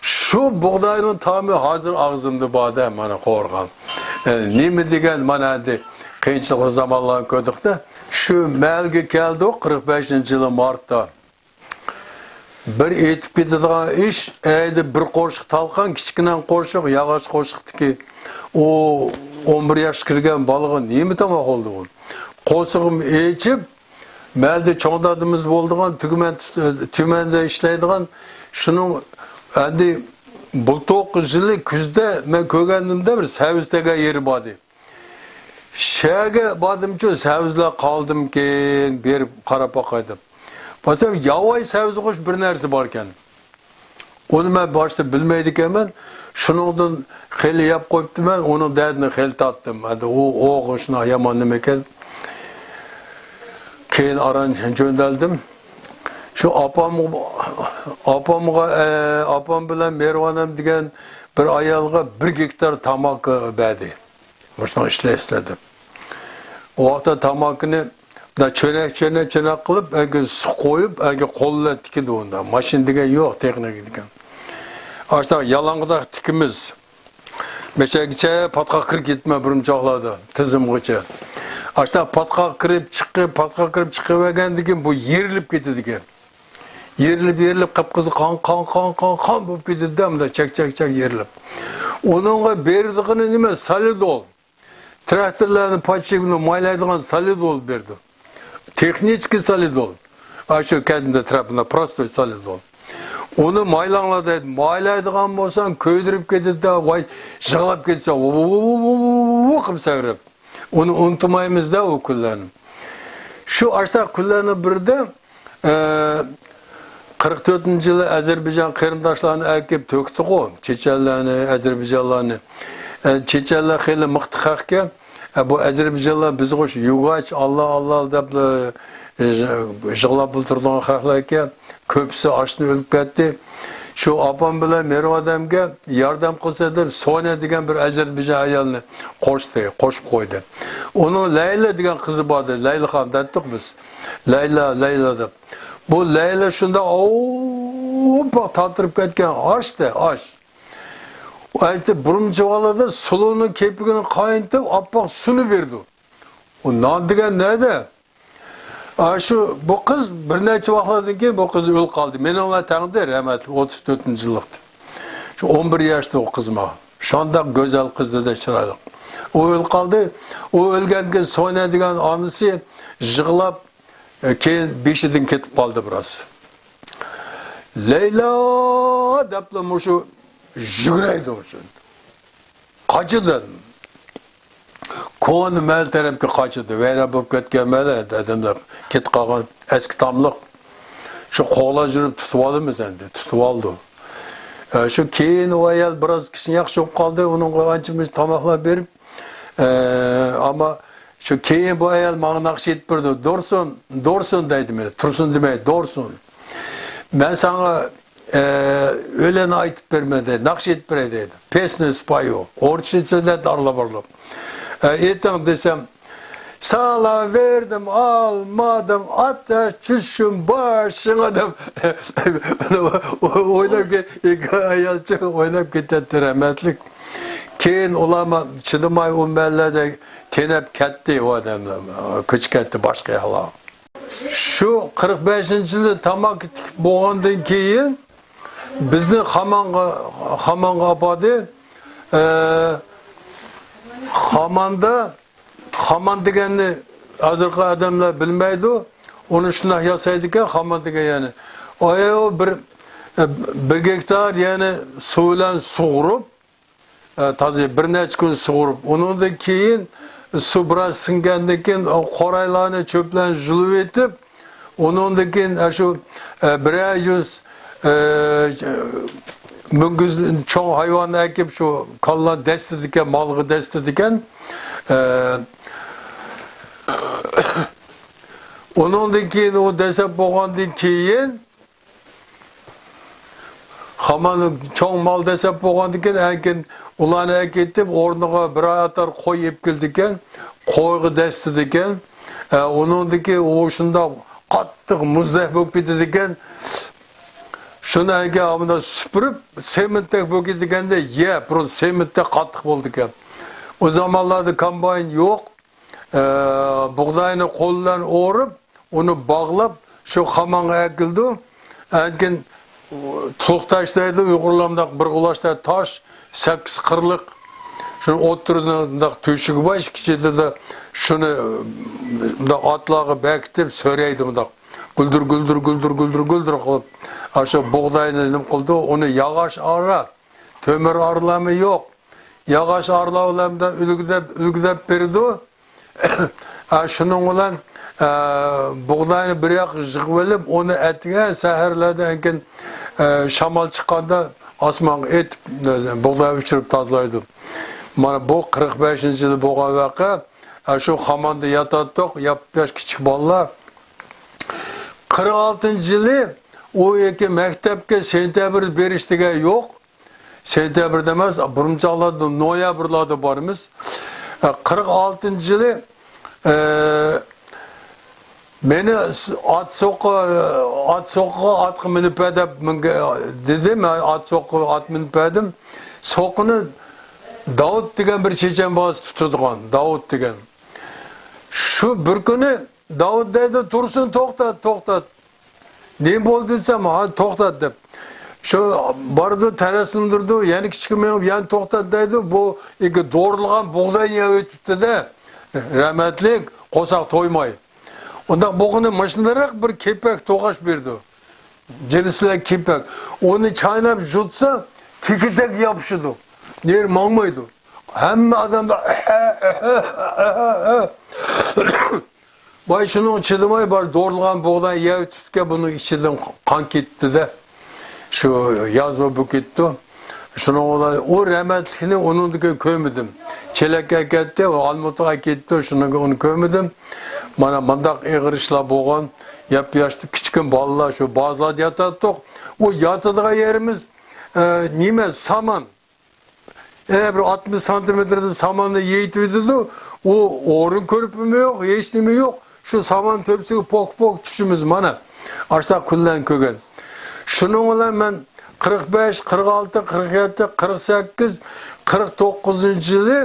شۇ بۇغداينىڭ تامى ھازىر ئاغزىمدا بار-دە، مانا قورغان. ئە، نېمە دېگەن، مانا ئەمدى قىيىنچىلىق زامانلارنى كۆردۇق-تە. شۇ مەھەلگە كەلدۇق، قىرىق بەشىنچى يىلى مارتتا. بىر ئېتىپ كېتىدىغان ئىش، ئەيدە بىر قوشۇق تالقان، كىچىككىنە قوشۇق، ياغاچ قوشۇقتىكى ئۇ ئون بىر ياشقا كىرگەن بالىغا نېمە تاماق بولدى ئۇ؟ قورسىقىم ئېچىپ، مەھەلدە چوڭ دادىمىز بولىدىغان، تۈگمەن، تۈمەندە ئىشلەيدىغان، شۇنىڭ ئەمدى بۇلتۇرقى يىلى كۈزدە مەن كۆرگەنىمدە بىر سەۋزە تەگەن يېرى باردى. شەگە باردىمچۇ، سەۋزىلەر قالدىمكىن، بېرىپ قاراپ باقاي دەپ. بارسام، ياۋاي سەۋزىخۇش بىر نەرسە باركەن. ئۇنى مەن باشتا بىلمەيدىكەنمەن. شۇنىڭدىن خېلى يەپ قويۇپتىمەن، ئۇنىڭ دەردىنى خېلى تارتتىم. ئەمدى ئۇ، ئوغۇ شۇنداق يامان نېمە ئىكەن. كېيىن ئاران جۆندەلدىم. شۇ ئاپام، ئاپامغا، ئە، ئاپام بىلەن مېھرىۋانەم دېگەن بىر ئايالغا بىر گېكتار تاماكا بەردى. مۇشۇنى ئىشلەيسىلەر دەپ. ئۇ ۋاقىتتا تاماكىنى مۇنداق چۆنەك، چۆنەك، چۆنەك قىلىپ، ئەگە سۇ قويۇپ، ئەگە قول بىلەن تىكىدۇ ئۇندا. ماشىنا دېگەن يوق، تېخنىكا دېگەن. ئاشۇنداق يالاڭغۇداق تىكىمىز. مەشەگىچە پاتقاق كىرىپ كېتىپمەن بۇرۇن چاغلاردا، تىزىمغىچە. ئاشۇنداق پاتقاق كىرىپ چىقىپ، پاتقاق كىرىپ چىقىۋەرگەندىن كېيىن بۇ يېرىلىپ كېتىدىكەن. يېرىلىپ، يېرىلىپ، قىپقىزىل قان، قان، قان، قان، قان بولۇپ كېتىدىدە، مۇنداق چەك، چەك، چەك يېرىلىپ. ئۇنىڭغا بېرىدىغىنى نېمە؟ سالىدول. تراكتورلارنى پاچشىكىنى مايلايدىغان سالىدول بېرىدۇ. تېخنىچكىي سالىدول. ئاشۇ كەدىمدە تراپىندا پروستوي سالىدول. ئۇنى مايلاڭلار دەيدۇ. مايلايدىغان بولساڭ، كۆيدۈرۈپ كېتىدىدە، ۋاي، يىغلاپ كېتىسەن، ۋۇ، ۋۇ، ۋۇ قىلىپ سەكرەپ. ئۇنى ئۇنتۇمايمىز-دە ئۇ كۈنلەرنى. شۇ ئاشۇنداق كۈنلەرنىڭ بىرىدە، ئە، قىرىق تۆتىنچى يىلى ئەزەربەيجان قېرىنداشلارنى ئەكىپ تۆكتىغۇ، چېچەنلەرنى، ئەزەربەيجانلارنى. ئە، چېچەنلەر خېلى مىختا خەقكەن. ئە، بۇ ئەزەربەيجانلار بىزگە شۇ يۇگاچ، ئاللا، ئاللا دەپ، ئە، يىغلاپ ئولتۇرىدىغان خەقلەركەن. كۆپىسى ئاچتىن ئۆلۈپ كەتتى. شۇ ئاپام بىلەن مېھرىۋان ئادەمگە ياردەم قىلسا دەپ، سونيا دېگەن بىر ئەزەربەيجان ئايالنى قوشتى، قوشۇپ قويدى. ئۇنىڭ لەيلا دېگەن قىزى بار ئىدى، لەيلىخان دەتتۇق بىز. لەيلا، لەيلا دەپ. بۇ لەيلا شۇنداق ئوپاق تاتىرىپ كەتكەن، ئاش دە، ئاش. ئۇ ئەيتتى، بۇرۇنچە ۋاقىتلاردا سۇلۇنىڭ كېپىكىنى قاينىتىپ، ئاپئاق سۇنى بېرىدۇ. ئۇ نان دېگەن نەدە؟ ئاشۇ، بۇ قىز بىر نەچچە ۋاقىتلاردىن كېيىن بۇ قىز ئۆلۈپ قالدى. مېنىڭ بىلەن تەڭدى، رەھمەتلىك، ئوتتۇز تۆتىنچى يىللىقتى. شۇ ئون بىر ياشتا ئۇ قىز ماڭا. شۇنداق گۈزەل قىز ئىدى، چىرايلىق. ئۇ ئۆلۈپ قالدى. ئۇ ئۆلگەندىن كېيىن سونيا دېگەن ئانىسى يىغلاپ، ئە، كېيىن بېشىدىن كېتىپ قالدى بىراز. لەيلا دەپلا مۇشۇ يۈگۈرەيدۇ شۇ. قاچىدۇ. كونا مەھەللە تەرەپكە قاچىدۇ. ۋەيران بولۇپ كەتكەن مەھەللە، ئادەملەر كېتىپ قالغان ئەسكى تاملىق. شۇ قوغلاپ يۈرۈپ تۇتۇۋالىمىز ئەمدى. تۇتۇۋالدى. ئە، شۇ كېيىن ئۇ ئايال بىراز كىشى ياخشى بولۇپ قالدى. ئۇنىڭغا ئانچە-مۇنچە تاماقلار بېرىپ، ئە، ئەمما شۇ كېيىن بۇ ئايال ماڭا ناخشا ئېيتىپ بېرىدۇ. دورسۇن، دورسۇن دەيدۇ مېنى. تۇرسۇن دېمەي، دورسۇن. مەن ساڭا ئە، ئۆلەن ئېيتىپ بېرىمەن دەيدۇ، ناخشا ئېيتىپ بېرەي دەيدۇ. Песню спою. ئورۇسچە سۆزلەپ ئارىلاپ-ئارىلاپ. ئە، ئېيتىڭ دېسەم، سالاۋەردىم، ئالمادىم، ئاتاش چۈشۈم باشىڭا دەپ ئويناپ كېتەتتى رەھمەتلىك. كېيىن ئۇلارمۇ چىدىماي ئۇ مەھەللىدە تېنەپ كەتتى ئۇ ئادەملەر. كۆچۈپ كەتتى باشقا ياقلارغا. شۇ قىرىق بەشىنچى يىلى تاماكا تىكىپ بولغاندىن كېيىن بىزنى خامانغا، خامانغا ئاپاردى. ئە، خاماندا، خامان دېگەننى ھازىرقى ئادەملەر بىلمەيدۇ. ئۇنى شۇنداق ياسايدىكەن، خامان دېگەن يەنى. ئايۇ بىر، بىر گېكتار يەنى سۇ بىلەن سۇغۇرۇپ، ئە، تازا بىر نەچچە كۈن سۇغۇرۇپ، ئۇنىڭدىن كېيىن سۇ بىراز سىڭگەندىن كېيىن، ئۇ قورايلارنى چۆپلەرنى يۇلۇۋېتىپ، ئۇنىڭدىن كېيىن، ئە، شۇ، ئە، بىرەر يۈز، ئە، مۈڭگۈز چوڭ ھايۋاننى ئەكىپ، شۇ كالىلارنى دەسسىتىدىكەن، مالغا دەسسىتىدىكەن. ئە، ئۇنىڭدىن كېيىن، ئۇ دەسسەپ بولغاندىن كېيىن، خامان چوڭ مال دەسسەپ بولغاندىن كېيىن، ئەنكىن ئۇلارنى ئەكېتىپ، ئورنىغا بىرەر ئاتار قوي ئېلىپ كېلىدىكەن، قويغا دەسسىتىدىكەن. ئە، ئۇنىڭدىن كېيىن ئۇ شۇنداق قاتتىق مۇزدەك بولۇپ كېتىدىكەن. شۇنى ئەنكىن ئامدا سۈپۈرۈپ، سېمونتتەك بولۇپ كېتىدىكەندە، يە، پروستا سېمونتتەك قاتتىق بولىدىكەن. ئۇ زامانلاردا كومباين يوق. ئە، بۇغداينى قول بىلەن ئورۇپ، ئۇنى باغلاپ، شۇ خامانغا ئەكېلىدۇ. ئاندىن كېيىن تۇلۇق تاش دەيدۇ، ئۇيغۇرلار مۇنداق بىر قۇلاچتەك تاش، سەككىز قىرلىق. شۇنى ئوتتۇرىدا مۇنداق تۆشۈكى بار، ئىككى چېتىدە شۇنى مۇنداق ئاتلارغا بېكىتىپ سۆرەيدۇ مۇنداق. گۈلدۈر، گۈلدۈر، گۈلدۈر، گۈلدۈر، گۈلدۈر قىلىپ. ئاشۇ بۇغداينى نېمە قىلىدۇ؟ ئۇنى ياغاچ ئارا، تۆمۈر ئارىلارمۇ يوق. ياغاچ ئارىلار بىلەن ئۈلگىدەپ، ئۈلگىدەپ بېرىدۇ. ئا، شۇنىڭ بىلەن، ئە، بۇغداينى بىر ياققا يىغىۋېلىپ، ئۇنى ئەتىگەن سەھەرلەردە ئەنكىن، ئە، شامال چىققاندا ئاسمانغا ئېتىپ، بۇغداي ئۇچۇرۇپ تازىلايدۇ. مانا بۇ قىرىق بەشىنچى يىلى بولغان ۋەقە. ئە، شۇ خاماندا ياتاتتۇق، ياپياش كىچىك بالىلار. قىرىق ئالتىنچى يىلى ئۇ يەككە مەكتەپكە سېنتەبىردە بېرىش دېگەن يوق. سېنتەبىردە ئەمەس، بۇرۇنقى چاغلاردا نويابىرلاردا بارىمىز. قىرىق ئالتىنچى يىلى، ئە، مېنى ئات سوققا، ئات سوققا ئاتقا مىنىپ بەر دەپ مېنى دېدى. مەن ئات سوققا ئات مىنىپ بەردىم. سوققىنى داۋۇت دېگەن بىر چېچەن بالىسى تۇتىدىغان، داۋۇت دېگەن. شۇ بىر كۈنى داۋۇت دەيدۇ، تۇرسۇن، توختات، توختات. نېمە بولدى دېسەم، ھا، توختات دەپ. شۇ بارىدۇ، تەرەسلىندۈرىدۇ، يەنە كىچىككە مېڭىپ، يەنە توختات دەيدۇ. بۇ ئىككى دورىلىغان بۇغداينى يەۋېتىپتۇ-دە. رەھمەتلىك، قورساق تويماي. ئۇنداق بولغىنى ماشىنىراق بىر كېپەك توقاش بېرىدۇ. جىنسلار كېپەك. ئۇنى چايناپ يۇتسا، تېكىتەك ياپىشىدۇ. نېرى ماڭمايدۇ. ھەممە ئادەملەر ۋاي، شۇنىڭ چىدىماي بار دورىلغان بۇغداي يەۋېتىپتىكەن، بۇنىڭ ئىچىدىن قان كېتىپتۇ-دە. شۇ يازما بولۇپ كېتىپتۇ. شۇنىڭ بىلەن ئۇ رەھمەتلىكنى ئۇنىڭدىن كېيىن كۆرمىدىم. چېلەككە ئەكەتتى، ئۇ ئالمۇتىغا ئەكەتتى، شۇنىڭ ئۇنى كۆرمىدىم. مانا مۇنداق ئېغىر ئىشلار بولغان. ياپياش كىچىككىنە بالىلار شۇ بازلاردا ياتاتتۇق. ئۇ ياتىدىغان يېرىمىز، ئە، نېمە، سامان. ئە، بىر ئاتمىش سانتىمېتىردىن ساماننى يېيىتىۋېتىدۇ. ئۇ ئورۇن كۆرپىمۇ يوق، ھېچنېمە يوق. شۇ سامان تۆپىسىگە پوك-پوك چۈشىمىز مانا. ئاشۇنداق كۈنلەرنى كۆرگەن. شۇنىڭ بىلەن مەن قىرىق بەش، قىرىق ئالتە، قىرىق يەتتە، قىرىق سەككىز، قىرىق توققۇزىنچى يىلى،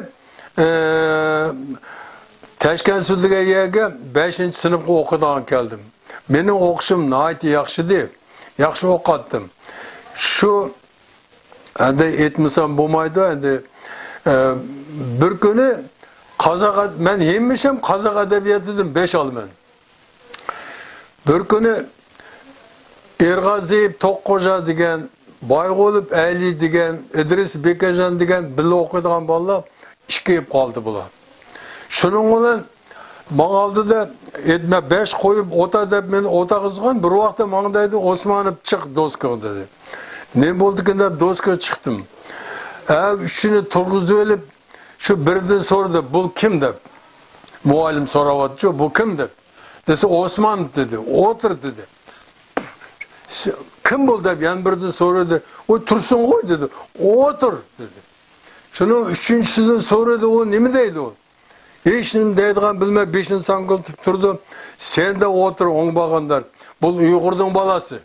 ئە، تاشكەنت سۈلۈگە يەرگە بەشىنچى سىنىپقا ئوقۇيدىغان كەلدىم. مېنىڭ ئوقۇشۇم ناھايىتى ياخشىدى. ياخشى ئوقۇتتۇم. شۇ ئەمدى ئېيتمىسام بولمايدۇ، ئەمدى، ئە، بىر كۈنى قازاق ئەد-، مەن ھەمىشە قازاق ئەدەبىياتىدىن بەش ئالىمەن. بىر كۈنى ئېرغازىيېۋ توققۇژا دېگەن، بايغۇلۇپ ئەلى دېگەن، ئىدرىس بېكەجان دېگەن بىللە ئوقۇيدىغان بالىلار ئىككى بولۇپ قالدى بۇلار. شۇنىڭ بىلەن ماڭا ئالدىدا ئېيتما بەش قويۇپ ئوتا دەپ مېنى ئوتاغا سالغان، بىر ۋاقىتتا ماڭا دەيدۇ، ئوسمانوف چىق دوسكىغا دېدى. نېمە بولدىكىن دەپ دوسكىغا چىقتىم. ھە، ئۈچىنى تۇرغۇزۇۋېلىپ، شۇ بىرىدىن سورىدى، بۇ كىم دەپ. مۇئەللىم سوراۋاتىدۇ، بۇ كىم دەپ. دېسە، ئوسمانوف دېدى، ئولتۇر دېدى. كىم بۇ دەپ يەنە بىرىدىن سورىدى. ئۇ تۇرسۇنغۇ دېدى. ئولتۇر دېدى. شۇنىڭ ئۈچىنچىسىدىن سورىدى، ئۇ نېمە دەيدۇ؟ ھېچنېمە دەيدىغان بىلمەي بېشىنى ساڭگىلىتىپ تۇرىدۇ. سەن دە ئولتۇر ئوڭ باغاندار. بۇ ئۇيغۇرنىڭ بالاسى.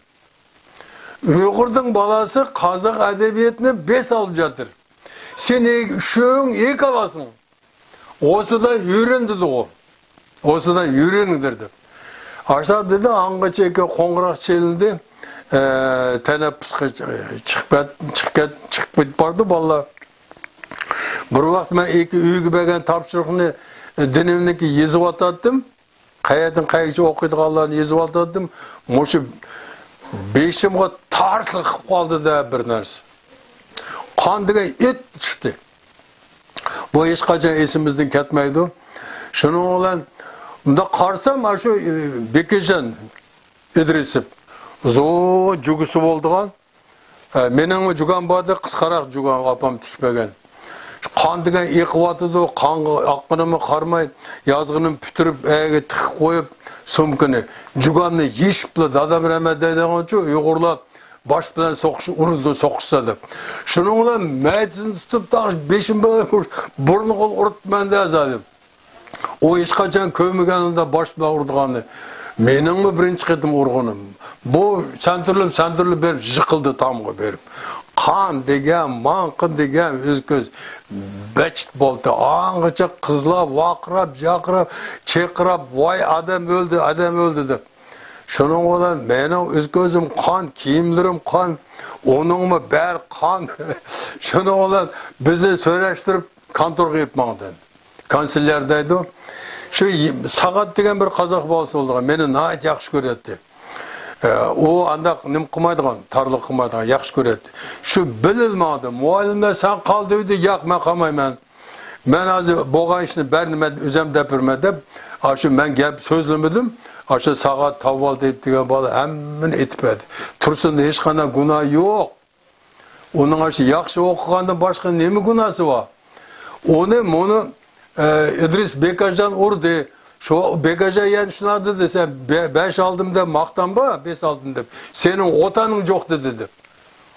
ئۇيغۇرنىڭ بالاسى قازاق ئەدەبىياتىنى بەس ئالىپ ياتىدۇ. سەن ئۈچۈڭ ئېيىك ئالاسىڭ. ئوسىدا يۈرۈن دېدى ئۇ. ئوسىدا يۈرۈن دېدى. ئاشۇنداق دېدى، ئاڭغىچە قوڭغۇراق چېلىندى. ئە، تەنەپپۇسقا چىقىپ كەت-، چىقىپ كەت-، چىقىپ كېتىپ باردى بالىلار. بىر ۋاقىت مەن ئېكى ئۆيگە بەرگەن تاپشۇرۇقنى، ئە، دىنىمنىكى يېزىۋاتاتتىم. قەيەردىن قەيەرگىچە ئوقۇيدىغانلارنى يېزىۋاتاتتىم. مۇشۇ بېشىمغا تارسلىق قىلىپ قالدى-دە بىر نەرسە. قان دېگەن ئىت چىقتى. بۇ ھېچقاچان ئېسىمىزدىن كەتمەيدۇ. شۇنىڭ بىلەن مۇنداق قارىسام، ئاشۇ، ئى، بېكىجان ئىدرىسوف زور جۇگىسى بولىدىغان. ئە، مېنىڭمۇ جۇگام بار ئىدى، قىسقىراق جۇگام ئاپام تىكىپ بەرگەن. قان دېگەن ئېقىۋاتىدۇ، قانغا ئاققىنىمغا قارىماي، يازغىنىمنى پۈتتۈرۈپ، ئەگە تىقىپ قويۇپ، سومكىنى، جۇگامنى يېشىپلا، دادام رەھمەت دەيدىغانچۇ، ئۇيغۇرلار باش بىلەن سوقۇش، ئۇرىدۇ، سوقۇشسا دەپ. شۇنىڭ بىلەن مەدىسىنى تۇتۇپ، تاغ بېشىم بىلەن بۇرنىغا ئۇرۇپتىمەن-دە، زادىم. ئۇ ھېچقاچان كۆرمىگەن ئۇنداق باش بىلەن ئۇرىدىغاننى. مېنىڭمۇ بىرىنچى قېتىم ئۇرغىنىم. بۇ، سەنتۈرلۈپ، سەنتۈرلۈپ بېرىپ، يىقىلدى تامغا بېرىپ. قان دېگەن، ماڭقا دېگەن، ئۆز كۆز بەچىت بولدى. ئاڭغىچە قىزلار ۋارقىراپ، جارقىراپ، چىرقىراپ، ۋاي، ئادەم ئۆلدى، ئادەم ئۆلدى دەپ. شۇنىڭ بىلەن مېنىڭ ئۆز كۆزۈم قان، كىيىملىرىم قان، ئۇنىڭمۇ بەر قان. شۇنىڭ بىلەن بىزنى سۆرەشتۈرۈپ، كانتورغا ئېلىپ ماڭدى. كانسېليار دەيدۇ. شۇ ساغات دېگەن بىر قازاق بالىسى بولىدىغان، مېنى ناھايىتى ياخشى كۆرەتتى. ئە، ئۇ ئانداق نېمە قىلمايدىغان، تارلىق قىلمايدىغان، ياخشى كۆرەتتى. شۇ بىلىلا ماڭدى. مۇئەللىملەر، سەن قال دېدى، ياق، مەن قالمايمەن. مەن ھازىر بولغان ئىشنى بەرنى مەن ئۆزۈم دەپ بېرىمەن دەپ، ئاشۇ مەن گەپ سۆزلىمىدىم. ئاشۇ ساغات تاۋۋال دەيدۇ دېگەن بالا ھەممىنى ئېتىپ بەردى. تۇرسۇندا ھېچقانداق گۇناھ يوق. ئۇنىڭ ئاشۇ ياخشى ئوقۇغاندىن باشقا نېمە گۇناھسى بار؟ ئۇنى، مۇنى، ئە، ئىدرىس بېكەجان ئۇردى. شۇ بېكەجان يەنە شۇنداق دېدى، سەن بە-، بەش ئالدىم دەپ ماختانما، بەس ئالدىم دەپ. سېنىڭ ئوتانىڭ جوق دېدى دەپ.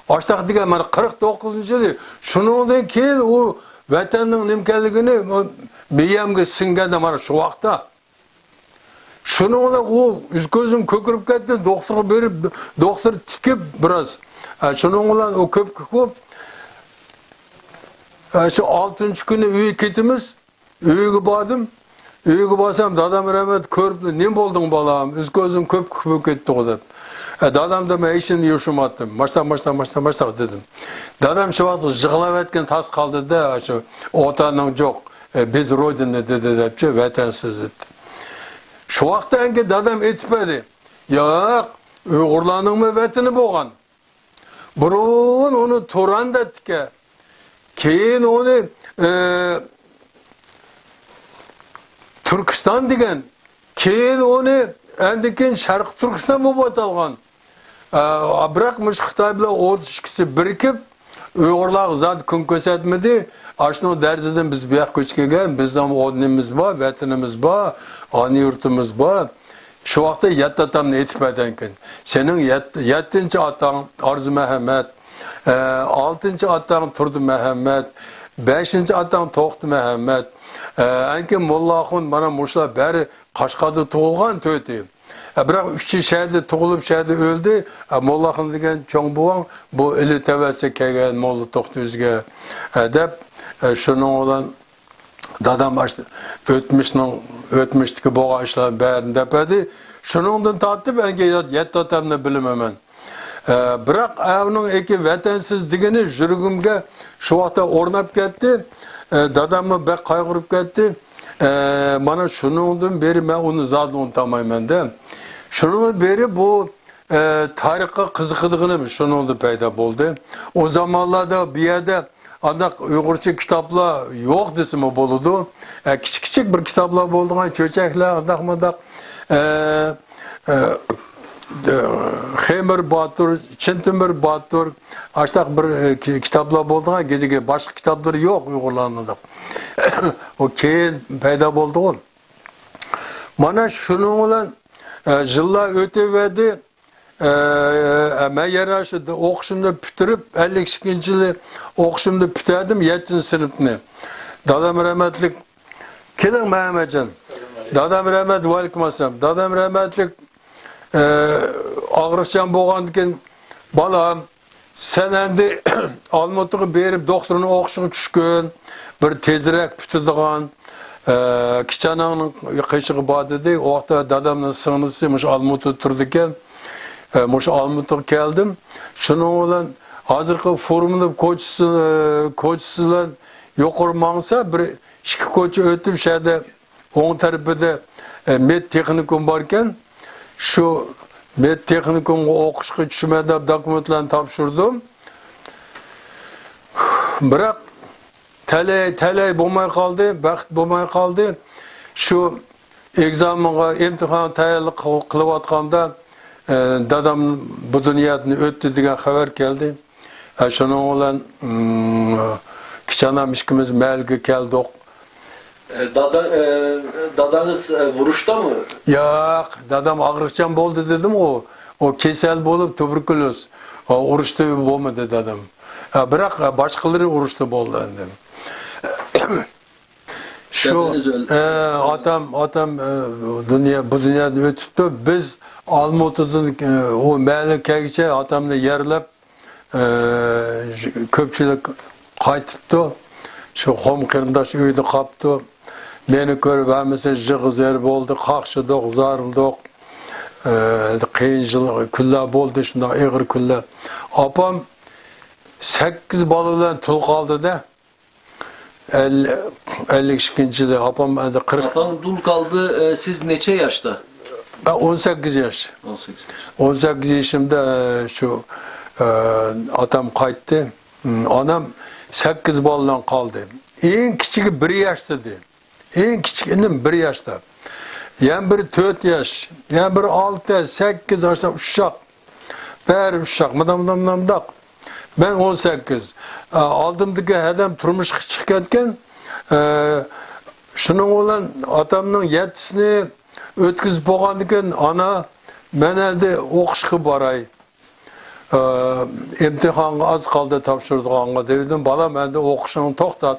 ئاشتاق دېگەن مانا قىرىق توققۇزىنچى يىلى. شۇنىڭدىن كېيىن ئۇ ۋەتەننىڭ نېمىكەنلىكىنى مېيەمگە سىڭگەندە مانا شۇ ۋاقىتتا. شۇنىڭ بىلەن ئۇ يۈز كۆزۈم كۆكىرىپ كەتتى. دوختۇرغا بېرىپ، دوختۇر تىكىپ بىراز. ھە، شۇنىڭ بىلەن ئۇ كۆپ كۆكۈپ، ھە، شۇ ئالتىنچى كۈنى ئۆيگە كېتىمىز. ئۆيگە باردىم. ئۆيگە بارسام، دادام رەھمەت كۆرۈپ، نېمە بولدۇڭ بالام؟ يۈز كۆزۈم كۆپ كۆكۈپ كەتتىغۇ دەپ. ھە، دادام دەپ ھېچنېمە يوشۇرماپتىم. ماشتاق، ماشتاق، ماشتاق، ماشتاق دېدىم. دادام شۇ ۋاقىت يىغلاۋەتكەن تاس قالدى-دە، شۇ ئوتانىڭ جوق. ئە، بىز رويدىننى دېدى دەپچۇ، ۋەتەنسىز دېدى. شۇ ۋاقىتتا ئەنكى دادام ئېيتىپ بەردى. ياق، ئۇيغۇرلارنىڭمۇ ۋەتىنى بولغان. بۇرۇن ئۇنى تۇران دەپتىكەن. كېيىن ئۇنى، ئە، تۈركىستان دېگەن. كېيىن ئۇنى ئاندىن كېيىن شەرقىي تۈركىستان بولۇپ ئاتالغان. ئە، بىراق مۇشۇ خىتاي بىلەن ئوتۇز ئىككىسى بىرىكىپ، ئۇيغۇرلارغا زادى كۈن كۆرسەتمىدى. ئاشۇنىڭ دەردىدىن بىز بۇ ياققا كۆچۈپ كەلگەن، بىزنىڭ ئورنىمىز بار، ۋەتىنىمىز بار، ئانا يۇرتىمىز بار. شۇ ۋاقىتتا يەتتە ئاتامنى ئېيتىپ بەردىكەن. سېنىڭ يەت-، يەتتىنچى ئاتاڭ ئارزۇ مەھەممەت، ئە، ئالتىنچى ئاتاڭ تۇردى مەھەممەت، بەشىنچى ئاتاڭ توختى مەھەممەت، ئە، ئەنكى موللاخۇن، مانا مۇشۇلار بەرى قەشقەردە تۇغۇلغان تۆتى. ئە، بىراق ئۈچى شەھەردە تۇغۇلۇپ، شەھەردە ئۆلدى. ئە، موللاخۇن دېگەن چوڭ بوۋاڭ، بۇ ئىلى تەۋەسىدە كەلگەن موللا توختى ئۆزگە، ئە، دەپ، ئە، شۇنىڭ بىلەن دادام ئاشۇ ئۆتمۈشنىڭ، ئۆتمۈشتىكى بولغان ئىشلارنى بەرىنى دەپ بەردى. شۇنىڭدىن تارتىپ، ئەنكى يەتتە ئاتامنى بىلىمەن. ئە، بىراق ئەۋنىڭ ئېكى ۋەتەنسىز دېگىنى يۈرىكىمگە شۇ ۋاقىتتا ئورناپ كەتتى. ئە، داداممۇ بەك قايغۇرۇپ كەتتى. ئە، مانا شۇنىڭدىن بېرى مەن ئۇنى زادى ئۇنتۇمايمەن-دە. شۇنىڭدىن بېرى بۇ، ئە، تارىخقا قىزىقىدىغىنىم شۇنىڭدىن پەيدا بولدى. ئۇ زامانلاردا بۇ يەردە ئانداق ئۇيغۇرچە كىتابلار يوق دېسىمۇ بولىدۇ. ئە، كىچىك كىچىك بىر كىتابلار بولىدىغان، چۆچەكلەر، ئانداق مۇنداق. ئە، ئە، خېمىر باتۇر، چىن تۆمۈر باتۇر، ئاشتاق بىر، ئە، كى-، كىتابلار بولىدىغان، گېدىگە باشقا كىتابلىرى يوق ئۇيغۇرلارنىڭ. ئۇ كېيىن پەيدا بولدىغۇ. مانا شۇنىڭ بىلەن، ئە، يىللار ئۆتۈۋەردى. ئە، مەن يەنە شۇ ئوقۇشۇمنى پۈتتۈرۈپ، ئەللىك ئىككىنچى يىلى ئوقۇشۇمنى پۈتتۈردۈم، يەتتىنچى سىنىپنى. دادام رەھمەتلىك، كېلىڭ مەمەتجان. دادام رەھمەت، ۋەئەلەيكۇم ئەسسالام. دادام رەھمەتلىك، ئە، ئاغرىقچان بولغاندىكىن، بالام، سەن ئەمدى ئالمۇتىغا بېرىپ دوختۇرنىڭ ئوقۇشىغا چۈشكىن، بىر تېزرەك پۈتىدىغان، ئە، كىچىك ئاناڭنىڭ قېشىغا بار دېدى. ئۇ ۋاقىتتا دادامنىڭ سىڭلىسى مۇشۇ ئالمۇتىدا تۇرىدىكەن. ئە، مۇشۇ ئالمۇتىغا كەلدىم. شۇنىڭ بىلەن ھازىرقى فۇرمىنوف كوچىسى، ئە، كوچىسى بىلەن يۇقىرى ماڭسا، بىر ئىككى كوچا ئۆتۈپ، شۇ يەردە ئوڭ تەرىپىدە، ئە، مېد تېخنىكوم باركەن. شۇ مېد تېخنىكومغا ئوقۇشقا چۈشىمەن دەپ دوكۇمېنتلارنى تاپشۇردۇم. بىراق تەلەي، تەلەي بولماي قالدى، بەخت بولماي قالدى. شۇ ئېگزامېنغا، ئىمتىھانغا تەييارلىق قىل-، قىلىۋاتقاندا، ئە، دادام بۇ دۇنيادىن ئۆتتى دېگەن خەۋەر كەلدى. ئە، شۇنىڭ بىلەن، ئىم، كىچىك ئانام ئىككىمىز مەھەللىگە كەلدۇق. ئە، دادا، ئە، داداڭىز، ئە، ئۇرۇشتامۇ؟ ياق، دادام ئاغرىقچان بولدى دېدىمغۇ. ئۇ كېسەل بولۇپ، تۇبېركۇلوز. ئۇ ئۇرۇشتا بولمىدى دادام. ئە، بىراق، ئە، باشقىلىرى ئۇرۇشتا بولدى ئەمدى. شۇ، دادىڭىز ئۆلدى. ئە، ئاتام، ئاتام، ئە، دۇنيا، بۇ دۇنيادىن ئۆتۈپتۇ. بىز ئالمۇتىدىن، ئە، ئۇ مەھەللىگە كەلگۈچە ئاتامنى يەرلەپ، ئە، كۆپچىلىك قايتىپتۇ. شۇ قوم قېرىنداش ئۆيدە قاپتۇ. مېنى كۆرۈپ ھەممىسى يىغا زىر بولدى، قاقشىدۇق، زارلىدۇق. ئە، قىيىن يىل، كۈنلەر بولدى، شۇنداق ئېغىر كۈنلەر. ئاپام سەككىز بالا بىلەن تۇل قالدى-دە. ئەللىك ئىككىنچى يىلى ئاپام ئەمدى قىرىق. ئاپاڭ دۇل قالدى، ئە، سىز نەچچە ياشتا؟ مەن ئون سەككىز ياش. ئون سەككىز ياش. ئون سەككىز يېشىمدا، ئە، شۇ، ئە، ئاتام قايتتى. ئانام سەككىز بالا بىلەن قالدى. ئەڭ كىچىكى بىر ياشتا ئىدى. ئەڭ كىچىك ئىنىم بىر ياشتا. يەنە بىرى تۆت ياش، يەنە بىرى ئالتە، سەككىز، ئاشۇنداق ئۇششاق. بەرى ئۇششاق، مۇنداق، مۇنداق، مۇنداق. مەن ئون سەككىز. ئا، ئالدىمدىكى ھەدەم تۇرمۇشقا چىقىپ كەتكەن. ئە، شۇنىڭ بىلەن ئاتامنىڭ يەتتىسىنى ئۆتكۈزۈپ بولغاندىكىن، ئانا، مەن ئەمدى ئوقۇشقا باراي. ئە، ئىمتىھانغا ئاز قالدى تاپشۇرىدىغانغا دېدىم، بالام، ئەمدى ئوقۇشۇڭنى توختات.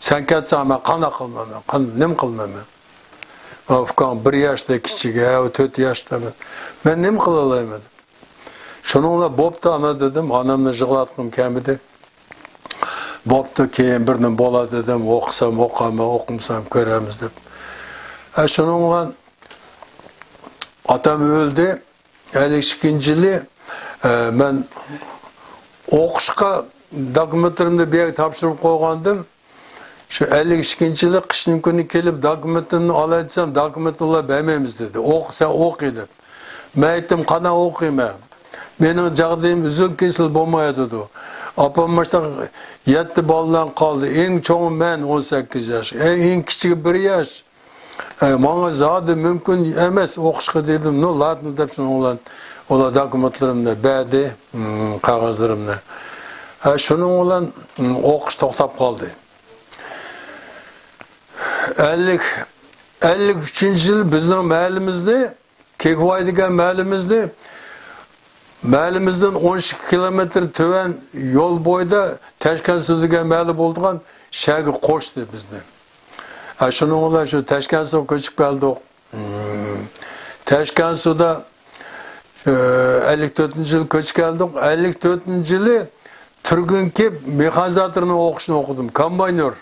سەن كەتسەڭ، مەن قانداق قىلىمەن؟ مەن قان-، نېمە قىلىمەن مەن؟ ئۇكاڭ بىر ياشتا كىچىك، ھە، ئۇ تۆت ياشتا. مەن، مەن نېمە قىلالايمەن؟ شۇنىڭ بىلەن بوپتۇ، ئانا، دېدىم. ئانامنى يىغلاتقۇم كەلمىدى. بوپتۇ، كېيىن بىر نېمە بولا، دېدىم. ئوقۇسام ئوقۇرمەن، ئوقۇمىسام كۆرەرمىز، دەپ. ھە، شۇنىڭ بىلەن ئاتام ئۆلدى. ئەللىك ئىككىنچى يىلى، ئە، مەن ئوقۇشقا دوكۇمېنتلىرىمنى بۇ يەرگە تاپشۇرۇپ قويغانىدىم. شۇ ئەللىك ئىككىنچى يىلى قىشنىڭ كۈنى كېلىپ، دوكۇمېنتىمنى ئالاي دېسەم، دوكۇمېنت ئۇلار بەرمەيمىز دېدى. ئوقۇ، سەن ئوقۇي دەپ. مەن ئېيتتىم، قانداق ئوقۇيمەن؟ مېنىڭ جاغدىيىم ئۈزۈل-كېسىل بولمايۋاتىدۇ. ئاپام مۇشۇنداق يەتتە بالا بىلەن قالدى. ئەڭ چوڭى مەن، ئون سەككىز ياش. ئەڭ، ئەڭ كىچىكى بىر ياش. ئە، ماڭا زادى مۇمكىن ئەمەس ئوقۇشقا دېدىم. نو، لادنو دەپ شۇنىڭ بىلەن ئۇلار دوكۇمېنتلىرىمنى بەردى، م، قەغەزلىرىمنى. ھە، شۇنىڭ بىلەن، م، ئوقۇش توختاپ قالدى. ئەللىك، ئەللىك ئۈچىنچى يىل بىزنىڭ مەھەللىمىزنى، كېكىۋاي دېگەن مەھەللىمىزنى، مەھەللىمىزدىن ئون ئىككى كىلومېتىر تۆۋەن يول بويىدا تەشكەنسۇ دېگەن مەھەللە بولىدىغان شەھەرگە قوشتى بىزنى. ھە، شۇنىڭ بىلەن شۇ تەشكەنسۇغا كۆچۈپ كەلدۇق. مم. تەشكەنسۇدا، ئە، ئەللىك تۆتىنچى يىلى كۆچۈپ كەلدۇق. ئەللىك تۆتىنچى يىلى تۈرگۈنكىپ مېخانىزاتورنىڭ ئوقۇشىنى ئوقۇدۇم. كومباينېر.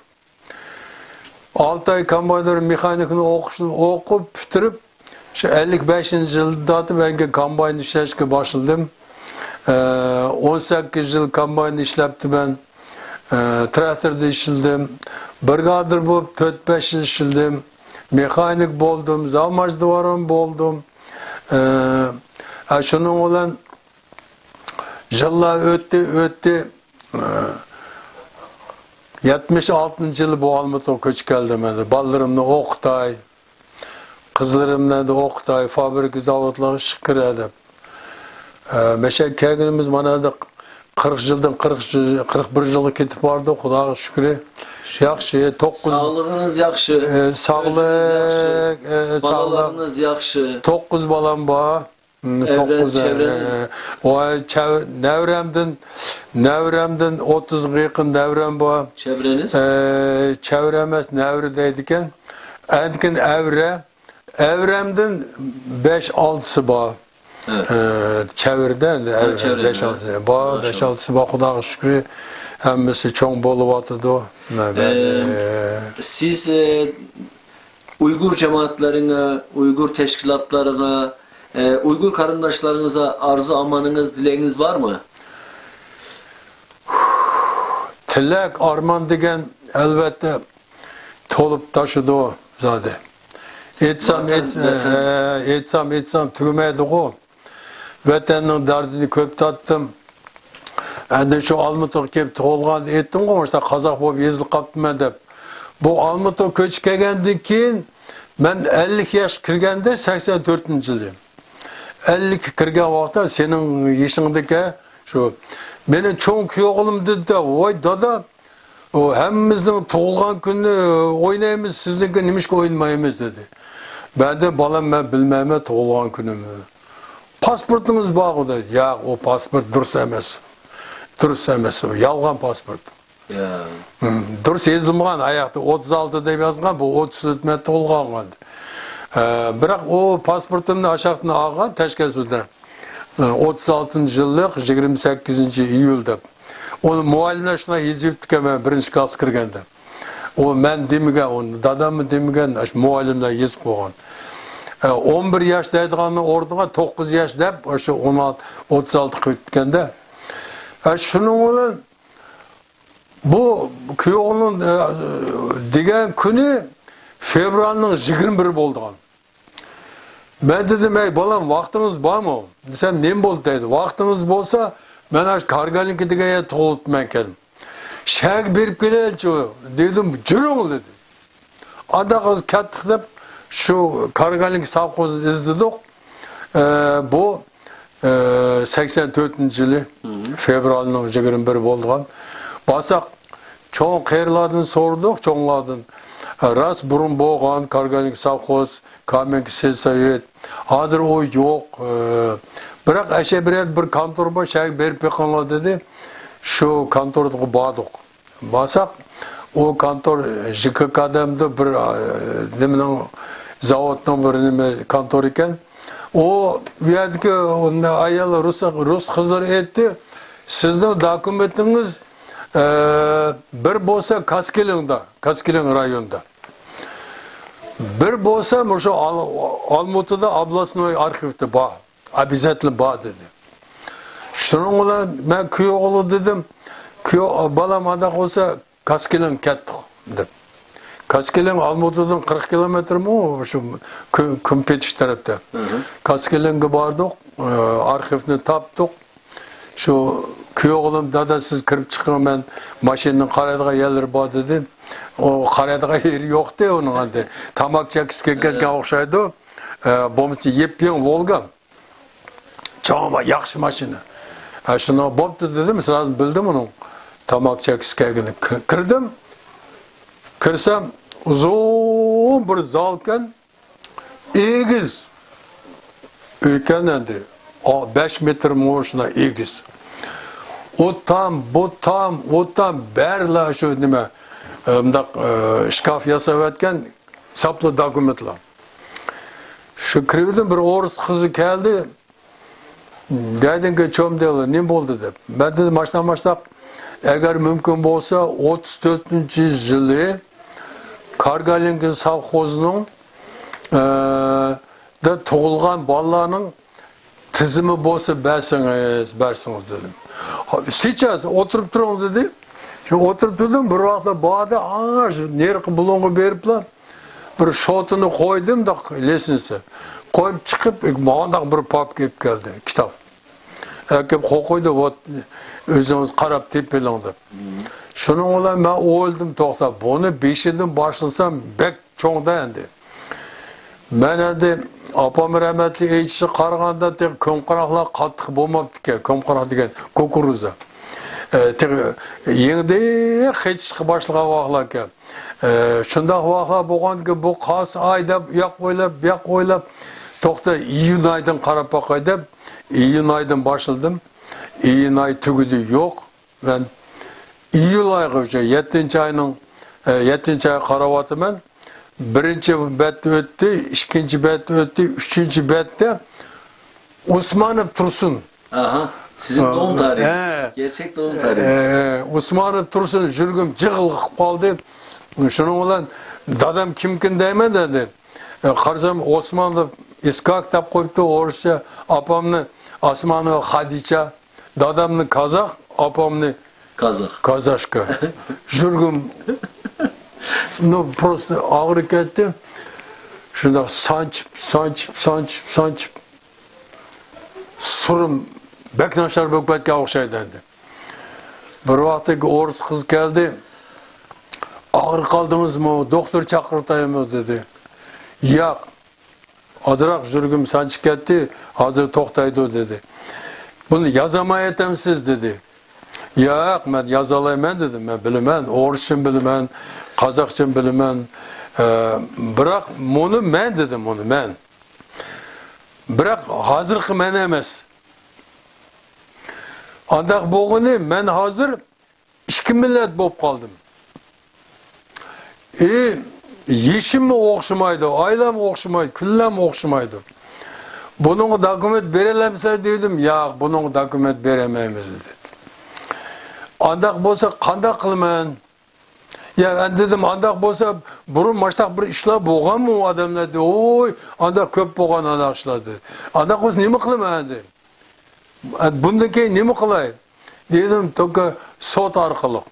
ئالتە ئاي كومباينېر مېخانىكىنىڭ ئوقۇشىنى ئوقۇپ پۈتتۈرۈپ، شۇ ئەللىك بەشىنچى يىلدىن تارتىپ مەن كومبايندا ئىشلەشكە باشلىدىم. ئە، ئون سەككىز يىل كومبايندا ئىشلەپتىمەن. ئە، تراكتوردا ئىشلىدىم. برىگادىر بولۇپ تۆت بەش يىل ئىشلىدىم. مېخانىك بولدۇم، زاماژدۋارىم بولدۇم. ئە، ھە، شۇنىڭ بىلەن يىللار ئۆتتى، ئۆتتى. ئە، يەتمىش ئالتىنچى يىلى بۇ ئالمۇتىغا كۆچۈپ كەلدىم ئەمدى. بالىلىرىمنى ئوقۇتاي، قىزلىرىمنى ئوقۇتاي، فابرىكا، زاۋۇتلارغا ئىشقا كىرەي دەپ. ئە، مەشەگە كەلگىنىمىز مانا ئەمدى قىرىق يىلدىن قىرىق، قىرىق بىر يىلغا كېتىپ باردى، خۇداغا شۈكرى. ياخشى، توققۇز. ساغلىقىڭىز ياخشى. ئە، ساغلىق، ئۆزىڭىز ياخشى. ئە، ساغلىق. بالىلىرىڭىز ياخشى. توققۇز بالام بار. ئەۋرەن، توققۇز، چەۋرەنىز؟ ئە، ۋاي، چەۋ-، نەۋرەمدىن، نەۋرەمدىن ئوتتۇزغا يېقىن نەۋرەم بار. چەۋرەنىز؟ ئە، چەۋرە ئەمەس، نەۋرە دەيدىكەن. ئاندىن كېيىن ئەۋرە، ئەۋرەمدىن بەش-ئالتىسى بار. ھە. ئە، چەۋرىدە ھە، ئەۋرە چەۋرىدە. بەش-ئالتىسى بار، ماشاللا. بەش-ئالتىسى بار، خۇداغا شۈكرى. ھەممىسى چوڭ بولۇۋاتىدۇ. مەن، ئە، ئە، سىز، ئە، ئۇيغۇر جامائەتلىرىگە، ئۇيغۇر تەشكىلاتلىرىغا، ئە، ئۇيغۇر قېرىنداشلىرىڭىزغا ئارزۇ ئامانىڭىز، دىلەكىڭىز بارمۇ؟ تىلەك، ئارمان دېگەن، ئەلۋەتتە، تولۇپ تاشىدۇ زادى. ئېيتسام، ۋەتەن، ئېيت-، ۋەتەن. ئە، ئېيتسام، ئېيتسام تۈگىمەيدىغۇ. ۋەتەننىڭ دەردىنى كۆپ تارتتىم. ئەندى شۇ ئالمۇتىغا كېلىپ تۇغۇلغاندا ئېيتتىمغۇ، مۇشۇنداق قازاق بولۇپ يېزىلىپ قاپتىمەن دەپ. بۇ ئالمۇتىغا كۆچۈپ كەلگەندىن كېيىن، مەن ئەللىك ياشقا كىرگەندە، سەكسەن تۆتىنچى يىلى. ئەللىككە كىرگەن ۋاقىتتا سېنىڭ يېشىڭدىكى شۇ مېنىڭ چوڭ كۈيئوغلۇم دېدى-دە، ۋاي دادا، ئۇ ھەممىمىزنىڭ تۇغۇلغان كۈنىنى ئوينايمىز، سىزنىڭكىنى نېمىشقا ئوينىمايمىز دېدى. مەن دېدىم، بالام، مەن بىلمەيمەن تۇغۇلغان كۈنۈمنى. پاسپورتىڭىز بارغۇ دېدى. ياق، ئۇ پاسپورت دۇرۇس ئەمەس. دۇرۇس ئەمەس، ئۇ يالغان پاسپورت. يا. ھىم، دۇرۇس يېزىلمىغان، ئاياقتا ئوتتۇز ئالتە دەپ يازغان، بۇ ئوتتۇز تۆت مەن تۇغۇلغان. ئە، بىراق ئۇ پاسپورتۇمنى ئاشاقتىن ئالغان، تاشكەنت سۇدا. ئە، ئوتتۇز ئالتىنچى يىللىق يىگىرمە سەككىزىنچى ئىيۇل دەپ. ئۇنى مۇئەللىملەر شۇنداق يېزىپ يۈرۈپتىكەن، مەن بىرىنچى كىلاسقا كىرگەندە. ئۇ مەن دېمىگەن، ئۇنى داداممۇ دېمىگەن، ئاشۇ مۇئەللىملەر يېزىپ قويغان. ئە، ئون بىر ياش دەيدىغاننىڭ ئورنىغا توققۇز ياش دەپ، ئاشۇ ئون ئالتە، ئوتتۇز ئالتە قىلىپ كەتكەندە. ئە، شۇنىڭ بىلەن بۇ كۈيئوغلۇنىڭ، ئە، دېگەن كۈنى فېۋرالنىڭ يىگىرمە بىرى بولىدىغان. مەن دېدىم، ئەي بالام، ۋاقتىڭىز بارمۇ دېسەم، نېمە بولدى دەيدۇ. ۋاقتىڭىز بولسا، مەن ئاشۇ كارگالىنكا دېگەن يەردە تۇغۇلۇپتىمەنكەن. شەھەرگە بېرىپ كېلەيلىچۇ دېدىم، جۈرۈڭ دېدى. ئانداق قىلىپ كەتتۇق دەپ، شۇ كارگالىنكا سوۋخوزىنى ئىزدىدۇق. ئە، بۇ، ئە، سەكسەن تۆتىنچى يىلى، فېۋرالنىڭ يىگىرمە بىرى بولغان. بارساق، چوڭ قېرىلاردىن سورىدۇق، چوڭلاردىن. ئە، راست بۇرۇن بولغان كارگالىنكا سوۋخوز، كامېنكا سېلسوۋېت. ھازىر ئۇ يوق. ئە، بىراق ئەشە بىر يەردە بىر كانتور بار، شەگە بېرىپ بېقىڭلار دېدى. شۇ كانتورغا باردۇق. بارساق، ئۇ كانتور ژ ك ك دەمدۇ بىر، ئا، نېمىنىڭ، زاۋۇتنىڭ بىر نېمە كانتورى ئىكەن. ئۇ، ئۇ يەردىكى ئايال رۇس، رۇس قىزلىرى ئېيتتى، سىزنىڭ دوكۇمېنتىڭىز، ئە، بىر بولسا كاسكىلىڭدا، كاسكىلىڭ رايونىدا. بىر بولسا مۇشۇ ئال-، ئالمۇتىدا ئوبلاستنوي ئارخىۋدا بار. ئابيازاتلىنو بار دېدى. شۇنىڭ بىلەن مەن كۈيئوغلىغا دېدىم، كۈيئو-، بالام، ئانداق بولسا كاسكىلىڭ كەتتۇق دەپ. كاسكىلىڭ ئالمۇتىدىن قىرىق كىلومېتىرمۇ شۇ كۈ-، كۈنپېتىش تەرەپتە. كاسكىلىڭغا باردۇق، ئارخىۋنى تاپتۇق. شۇ كۈيئوغلۇم، دادا، سىز كىرىپ چىقىڭ، مەن ماشىنىنىڭ قارايدىغان يەرلىرى بار دېدى. ئۇ قارايدىغان يېرى يوقتى ئۇنىڭ ئەمدى. تاماكا چەككۈسى كەلگەن ئوخشايدۇ. ئە، بولمىسا يېپيېڭى ۋولگا. چوڭ، ياخشى ماشىنا. ھە، شۇنداق بوپتۇ دېدىم، سرازۇ بىلدىم ئۇنىڭ تاماكا چەككۈسى كەلگىنىنى. كىر-، كىردىم. كىرسەم، ئۇزۇن بىر زال ئىكەن، ئېگىز ئۆيكەن ئەمدى. ئا، بەش مېتىر مۇ شۇنداق ئېگىز. ئۇ تام، بۇ تام، ئۇ تام، بەرلا شۇ نېمە، ئە، مۇنداق، ئە، شكاف ياساۋەتكەن، ساپلا دوكۇمېنتلار. شۇ كىرىۋىدىم، بىر ئورۇس قىزى كەلدى. دەيدىكى، چوم دېدى، نېمە بولدى دەپ. مەن دېدىم، ماشۇنداق، ماشۇنداق، ئەگەر مۇمكىن بولسا، ئوتتۇز تۆتىنچى يىلى كارگالىنكا سوۋخوزىنىڭ، ئە، دە تۇغۇلغان بالىلارنىڭ تىزىمى بولسا بەرسىڭىز، بەرسىڭىز دېدىم. سىچاس، ئولتۇرۇپ تۇرۇڭ دېدى. شۇ ئولتۇرۇپ تۇردۇم، بىر ۋاقىتتا باردى، ئاڭا شۇ نېرىقى بۇلۇڭغا بېرىپلا، بىر شوتىنى قويدۇم، مۇنداق لېسنىسى. قويۇپ چىقىپ، مانداق بىر پاپكا ئېلىپ كەلدى، كىتاب. ئەكىپ قويۇپ قويدى، ۋوت، ئۆزىڭىز قاراپ تېپىۋېلىڭ دەپ. شۇنىڭ بىلەن مەن ئويلىدىم، توختا، بۇنى بېشىدىن باشلىسام بەك چوڭ-دە ئەمدى. مەن ئەمدى ئاپام رەھمەتلىك ئېيتىشىغا قارىغاندا، تېخى كۆممىقىراقلار قاتتىق بولماپتىكەن، كۆممىقىراق دېگەن كۇكۇرۇزا. ئە، تېخى يېڭىدىن قېتىشقا باشلىغان ۋاقىتلاركەن. ئە، شۇنداق ۋاقىتلار بولغاندىكىن، بۇ قالسا ئاي دەپ، ئۇياققا ئويلاپ، بۇياققا ئويلاپ، توختا، ئىيۇن ئايدىن قاراپ باقاي دەپ، ئىيۇن ئايدىن باشلىدىم. ئىيۇن ئاي تۈگىدى، يوق. مەن ئىيۇل ئايغىچە، يەتتىنچى ئاينىڭ، ئە، يەتتىنچى ئايغا قاراۋاتىمەن. بىرىنچى بەت ئۆتتى، ئىككىنچى بەت ئۆتتى، ئۈچىنچى بەتتە ئوسمانوف تۇرسۇن. ئاھا، سىزنىڭ دوغۇم تارىخى. ھە. گەرچەك دوغۇم تارىخى. ئە، ئوسمانوف تۇرسۇن، يۈرىكىم جىغىلغىپ قالدى. شۇنىڭ بىلەن دادام كىمكىن دەيمەن دېدى. ئە، قارىسام، ئوسمانوف ئىسكاك دەپ قويۇپتۇ، ئورۇسچە. ئاپامنى ئاسمانوۋا خادىچە، دادامنى كازاق، ئاپامنى كازاق. كازاشكا. يۈرىكىم، نو، پروستو ئاغرىپ كەتتى. شۇنداق سانچىپ، سانچىپ، سانچىپ، سانچىپ، سۈرۈم بەك ناچار بولۇپ كەتكەن ئوخشايدۇ ئەمدى. بىر ۋاقىتتىكى ئورۇس قىز كەلدى. «ئاغرىپ قالدىڭىزمۇ؟ دوختۇر چاقىرتايمۇ؟» دېدى. «ياق، ئازراق يۈرىكىم سانچىپ كەتتى، ھازىر توختايدۇ» دېدى. «بۇنى يازالمايۋاتامسىز؟» دېدى. «ياق، مەن يازالايمەن» دېدىم. «مەن بىلىمەن، ئورۇسچىمۇ بىلىمەن، قازاقچىمۇ بىلىمەن. ئە، بىراق مۇنى مەن» دېدىم، «مۇنى مەن. بىراق ھازىرقى مەن ئەمەس. ئانداق بولغىنى مەن ھازىر ئىككى مىللەت بولۇپ قالدىم. ئى، يېشىممۇ ئوخشىمايدۇ، ئايلارمۇ ئوخشىمايدۇ، كۈنلەرمۇ ئوخشىمايدۇ. بۇنىڭغا دوكۇمېنت بېرەلەمسىلەر؟» دېدىم. «ياق، بۇنىڭغا دوكۇمېنت بېرەلمەيمىز» دېدى. «ئانداق بولسا قانداق قىلىمەن؟» «يا، ئەمدى» دېدىم، «ئانداق بولسا بۇرۇن ماشتاق بىر ئىشلار بولغانمۇ ئۇ ئادەملەردە؟ ھوي، ئانداق كۆپ بولغان ئانداق ئىشلار» دېدى. «ئانداق بولسا نېمە قىلىمەن؟» دېدىم. «بۇندىن كېيىن نېمە قىلاي؟» دېدىم. «توكا سوت ئارقىلىق.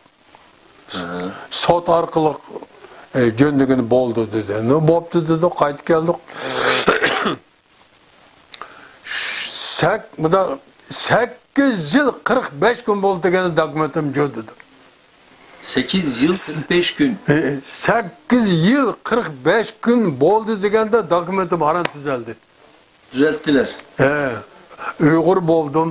ھە. سوت ئارقىلىق، ئە، جۆندىگىنى بولدى» دېدى. «نو، بوپتۇ» دېدۇق، قايتىپ كەلدۇق. سەك-، مۇنداق، سەككىز يىل قىرىق بەش كۈن بولدى دېگەندە دوكۇمېنتىم جۆندىدى. سەككىز يىل قىرىق بەش كۈن. ئە، سەككىز يىل قىرىق بەش كۈن بولدى دېگەندە دوكۇمېنتىم ئاران تۈزەلدى. تۈزەلتتىلەر. ئە، ئۇيغۇر بولدۇم.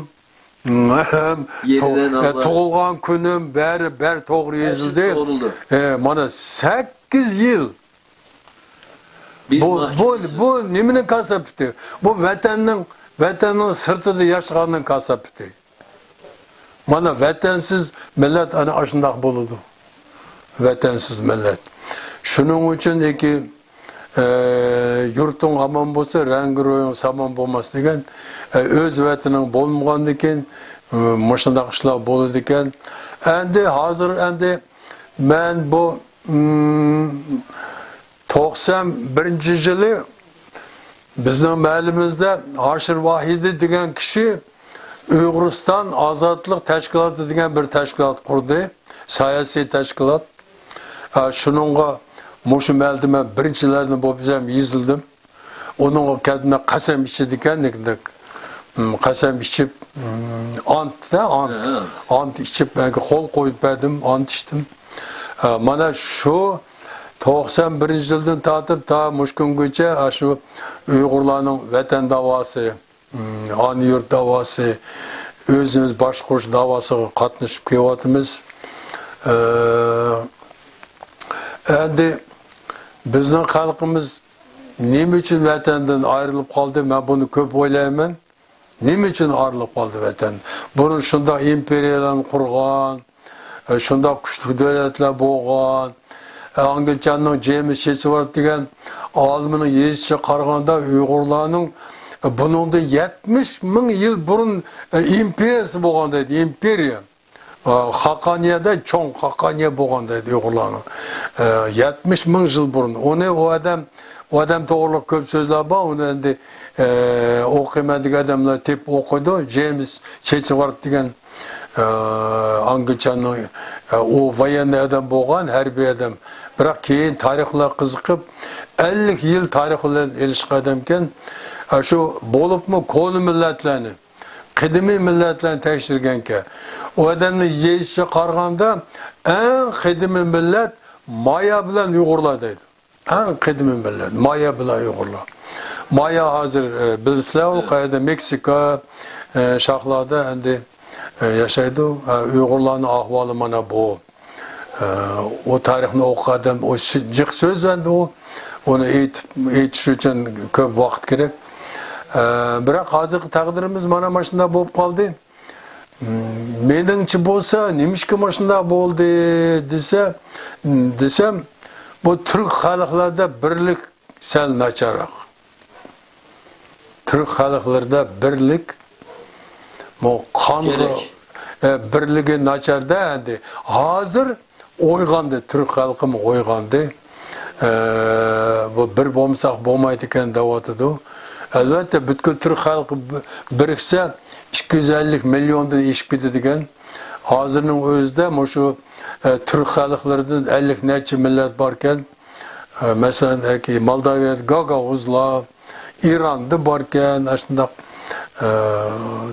ھەم يېرىدىن تو-، ئە، ئالغان. تۇغۇلغان كۈنۈم، بەرى، بەرى توغرا يېزىلدى. توغرىلدى. ئە، مانا سەككىز يىل. بۇ، بۇ، بۇ نېمىنىڭ كاساپىتى؟ بۇ ۋەتەننىڭ، ۋەتەننىڭ سىرتىدا ياشىغاننىڭ كاساپىتى. مانا ۋەتەنسىز مىللەت ئەنە ئاشۇنداق بولىدۇ. ۋەتەنسىز مىللەت. شۇنىڭ ئۈچۈن ئىكى، ئە، يۇرتۇڭ ئامان بولسا، رەڭگى رويۇڭ سامان بولماس دېگەن، ئە، ئۆز ۋەتىنىڭ بولمىغاندىكىن، ئە، مۇشۇنداق ئىشلار بولىدىكەن. ئەندى ھازىر ئەندى مەن بۇ، ئىم، توقسان بىرىنچى يىلى بىزنىڭ مەھەللىمىزدە ھاشىر ۋاھىدى دېگەن كىشى ئۇيغۇرىستان ئازادلىق تەشكىلاتى دېگەن بىر تەشكىلات قۇردى، سىياسىي تەشكىلات. ھە، شۇنىڭغا مۇشۇ مەھەللىدە مەن بىرىنچىلەردىن بولۇپ يېزىلدىم. ئۇنىڭغا كەلدىم، قەسەم ئىچىدىكەن، نېمىدەك، م، قەسەم ئىچىپ، م، ئانت دە، ئانت. ھە. ئانت ئىچىپ، مەنگە قول قويۇپ بەردىم، ئانت ئىچتىم. ھە، مانا شۇ توقسان بىرىنچى يىلدىن تارتىپ تا مۇشۇ كۈنگىچە، ھە، شۇ ئۇيغۇرلارنىڭ ۋەتەن داۋاسى، م، ئانا يۇرت داۋاسى، ئۆزىمىز باشقۇرۇش داۋاسىغا قاتنىشىپ كېلىۋاتىمىز. ئە، ئەمدى بىزنىڭ خەلقىمىز نېمە ئۈچۈن ۋەتەندىن ئايرىلىپ قالدى؟ مەن بۇنى كۆپ ئويلايمەن. نېمە ئۈچۈن ئايرىلىپ قالدى ۋەتەن؟ بۇرۇن شۇنداق ئىمپېرىيەلەرنى قۇرغان، ئە، شۇنداق كۈچلۈك دۆلەتلەر بولغان. ئە، ئاڭگىلچاننىڭ جېيمىس چېچۋارت دېگەن ئالىمىنىڭ يېزىشىغا قارىغاندا، ئۇيغۇرلارنىڭ، ئە، بۇنىڭدىن يەتمىش مىڭ يىل بۇرۇن، ئە، ئىمپېرىيەسى بولغان دەيدۇ، ئىمپېرىيە. ئە، خاقانىيەدە چوڭ خاقانىيە بولغان دەيدۇ ئۇيغۇرلارنىڭ. ئە، يەتمىش مىڭ يىل بۇرۇن. ئۇنى ئۇ ئادەم، ئۇ ئادەم توغرىلىق كۆپ سۆزلەر بار. ئۇنى ئەمدى، ئە، ئوقۇيمەن دېگەن ئادەملەر تېپىپ ئوقۇيدۇ. جېيمىس چېچۋارت دېگەن، ئە، ئاڭگىلچاننىڭ، ئە، ئۇ ۋايېننىي ئادەم بولغان، ھەربىي ئادەم. بىراق كېيىن تارىخ بىلەن قىزىقىپ، ئەللىك يىل تارىخ بىلەن ئېلىشقان ئادەمكەن. ئە، شۇ بولۇپمۇ كونا مىللەتلەرنى، قەدىمىي مىللەتلەرنى تەكشۈرگەنكەن. ئۇ ئادەمنىڭ يېزىشىغا قارىغاندا، ئەڭ قەدىمىي مىللەت مايا بىلەن ئۇيغۇرلار دەيدۇ. ئەڭ قەدىمىي مىللەت مايا بىلەن ئۇيغۇرلار. مايا ھازىر، ئە، بىلىسىلەر، ئۇ قەيەردە، مېكسىكا، ئە، شاخلاردا ئەمدى، ئە، ياشايدۇ. ئە، ئۇيغۇرلارنىڭ ئەھۋالى مانا بۇ. ئە، ئۇ تارىخنى ئوقۇغان ئادەم، ئۇ سۆ-، جىق سۆز ئەمدى ئۇ. ئۇنى ئېيتىپ، ئېيتىش ئۈچۈن كۆپ ۋاقىت كېرەك. ئە، بىراق ھازىرقى تەقدىرىمىز مانا ماشۇنداق بولۇپ قالدى. مېنىڭچە بولسا، نېمىشقا ماشۇنداق بولدى دېسە، دېسەم، بۇ تۈرك خەلقلەردە بىرلىك سەل ناچارراق. تۈرك خەلقلىرىدە بىرلىك، بۇ قانغا، كېرەك. ئە، بىرلىكى ناچاردا ئەمدى. ھازىر ئويغاندى، تۈرك خەلقىمۇ ئويغاندى. ئە، بۇ بىر بولمىساق بولمايدىكەن دەۋاتىدۇ. ئەلۋەتتە، پۈتكۈل تۈرك خەلقى بىرىكسە، ئىككى يۈز ئەللىك مىليوندىن ئېشىپ كېتىدىكەن. ھازىرنىڭ ئۆزىدە مۇشۇ، ئە، تۈرك خەلقلىرىدىن ئەللىك نەچچە مىللەت باركەن. ئە، مەسىلەن، ئەكى مالداۋىيەدە گاگاۋۇزلار، ئىراندا باركەن، ئاشۇنداق، ئە،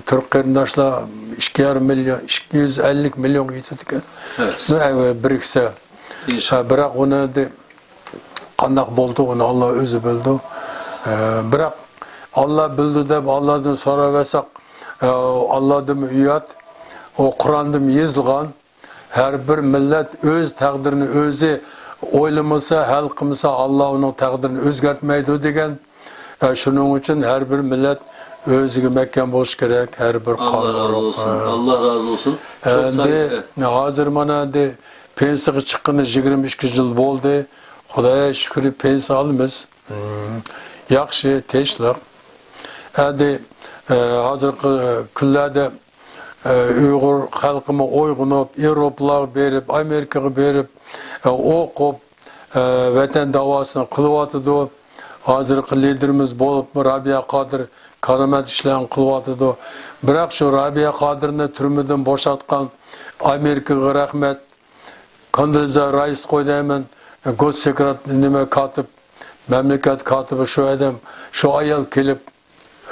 تۈرك قېرىنداشلار ئىككى يارىم مىليون، ئىككى يۈز ئەللىك مىليونغا يېتىدىكەن. ئەۋەت. بۇ ئەگەر بىرىكسە. ئىنشاللا. ئە، بىراق ئۇنى ئەمدى قانداق بولدى، ئۇنى ئاللا ئۆزى بىلىدۇ. ئە، بىراق ئاللا بىلىدۇ دەپ ئاللادىن سوراۋەرسەك، ئە، ئاللادىنمۇ ئۇيات، ئۇ قۇراندىمۇ يېزىلغان. ھەر بىر مىللەت ئۆز تەقدىرىنى ئۆزى ئويلىمىسا، ھەل قىلمىسا، ئاللا ئۇنىڭ تەقدىرىنى ئۆزگەرتمەيدۇ دېگەن. ئە، شۇنىڭ ئۈچۈن ھەر بىر مىللەت ئۆزىگە مەھكەم بولۇشى كېرەك، ھەر بىر ئاللا قانۇن. رازى بولسۇن. ئە. ئاللا رازى بولسۇن. چوڭ ئەمدى سايە. ھازىر مانا ئەمدى پېنسىيەگە چىققىنى يىگىرمە ئىككى يىل بولدى. خۇدايا شۈكرى، پېنسىيە ئالىمىز. مم. ياخشى، تىنچلىق. ئەمدى، ئە، ھازىرقى كۈنلەردە ئە، ئۇيغۇر خەلقىمۇ ئويغىنىپ، ياۋروپىلارغا بېرىپ، ئامېرىكىغا بېرىپ، ئە، ئوقۇپ، ئە، ۋەتەن داۋاسىنى قىلىۋاتىدۇ. ھازىرقى لىدېرىمىز بولۇپمۇ رابىيە قادىر كارامەت ئىشلارنى قىلىۋاتىدۇ. بىراق شۇ رابىيە قادىرنى تۈرمىدىن بوشاتقان ئامېرىكىغا رەھمەت. كوندولېزا رايس قوي دەيمەن، گوسسېكرېت، نېمە، كاتىپ، مەملىكەت كاتىپى شۇ ئادەم، شۇ ئايال كېلىپ،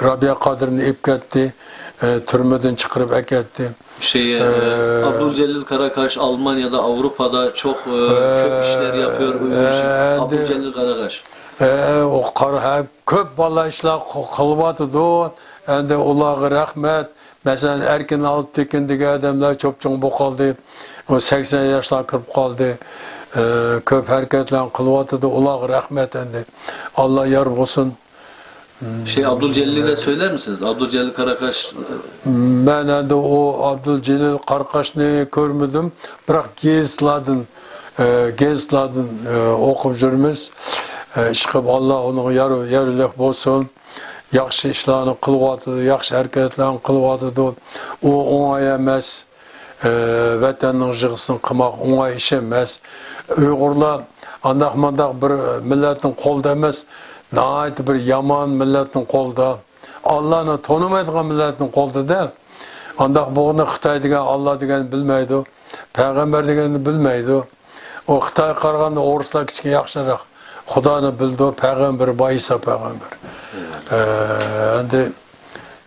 رابىيە قادىرنى ئېلىپ كەتتى، ئە، تۈرمىدىن چىقىرىپ ئەكەتتى. Şey, e, ئە، Abdülcelil Karakaş Almanya'da, Avrupa'da çok, e, köp işler yapıyor, Uyghur için. ئە، ئەمدى، Abdülcelil Karakaş. ئە، ئۇ قارا، ھە، كۆپ بالىلار ئىشلار قىلىۋاتىدۇ. ئەمدى ئۇلارغا رەھمەت. مەسىلەن، ئەركىن ئالپتېكىن دېگەن ئادەملەر چوپچوڭ بولۇپ قالدى. ئۇ سەكسەن ياشلار كىرىپ قالدى. ئە، كۆپ ھەرىكەتلەرنى قىلىۋاتىدۇ. ئۇلارغا رەھمەت ئەمدى. ئاللا يار بولسۇن. Şey, Abdülcelil'i de söyler misiniz? Abdülcelil Karakaş. مەن ئەمدى ئۇ ئابدۇلجېلىل قاراقاشنى كۆرمىدىم، بىراق گېزىتلاردىن، ئە، گېزىتلاردىن، ئە، ئوقۇپ يۈرىمىز. ئە، ئىشقىلىپ، ئاللا ئۇنىڭغا يار، يارلىق بولسۇن. ياخشى ئىشلارنى قىلىۋاتىدۇ، ياخشى ھەرىكەتلەرنى قىلىۋاتىدۇ. ئۇ ئوڭاي ئەمەس. ئە، ۋەتەننىڭ يىغىسىنى قىلماق ئوڭاي ئىش ئەمەس. ئۇيغۇرلار ئانداق مانداق بىر مىللەتنىڭ قولىدا ئەمەس، ناھايىتى بىر يامان مىللەتنىڭ قولىدا. ئاللانى تونۇمايدىغان مىللەتنىڭ قولىدا-دە. ئانداق بولغىنى خىتاي دېگەن ئاللا دېگەننى بىلمەيدۇ. پەيغەمبەر دېگەننى بىلمەيدۇ. ئۇ خىتايغا قارىغاندا ئورۇسلار كىچىككە ياخشىراق. خۇدانى بىلىدۇ، پەيغەمبىرى بار، ئىسا پەيغەمبەر. ئە، ئەمدى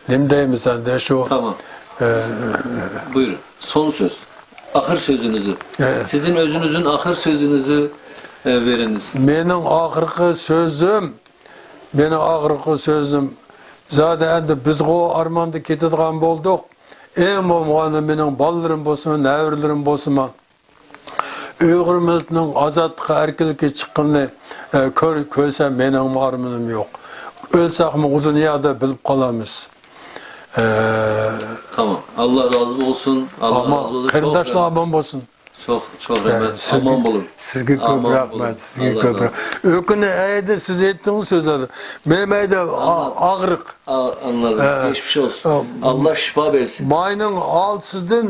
نېمە دەيمىز ئەمدى شۇ، Tamam. ئە، Buyurun. Son söz. Ahır sözünüzü. ئە. Sizin özünüzün ahır sözünüzü, e, veriniz. مېنىڭ ئاخىرقى سۆزۈم، مېنىڭ ئاخىرقى سۆزۈم، زادى ئەمدى بىزغۇ ئارماندا كېتىدىغان بولدۇق. ئەڭ بولمىغاندا مېنىڭ بالىلىرىم بولسىمۇ، نەۋرىلىرىم بولسىمۇ، ئۇيغۇر مىللىتىنىڭ ئازادلىقى، ئەركىنلىكى چىققىنىنى، ئە، كۆر-، كۆرسەم مېنىڭمۇ ئارمىنىم يوق. ئۆلسەكمۇ ئۇ دۇنيادا بىلىپ قالىمىز. ئە، Tamam. Allah razı olsun. Allah ئامان، razı olsun. Çok قېرىنداشلار rahmet. ئامان بولسۇن. Çok, çok ئە، rahmet. سىزگە، Aman bolun. سىزگە كۆپ Aman رەھمەت، bolun. سىزگە Allah كۆپ razı رەھمەت. ئۆكۈنە ئەيدە سىز ئېيتتىڭىز سۆزلەرنى. مېنىڭ ئەيدە ئا-، Anladım. ئاغرىق. A-, anladım. ئە، Geçmiş olsun. ئە، Allah şifa versin. ماينىڭ ئالتىسىدىن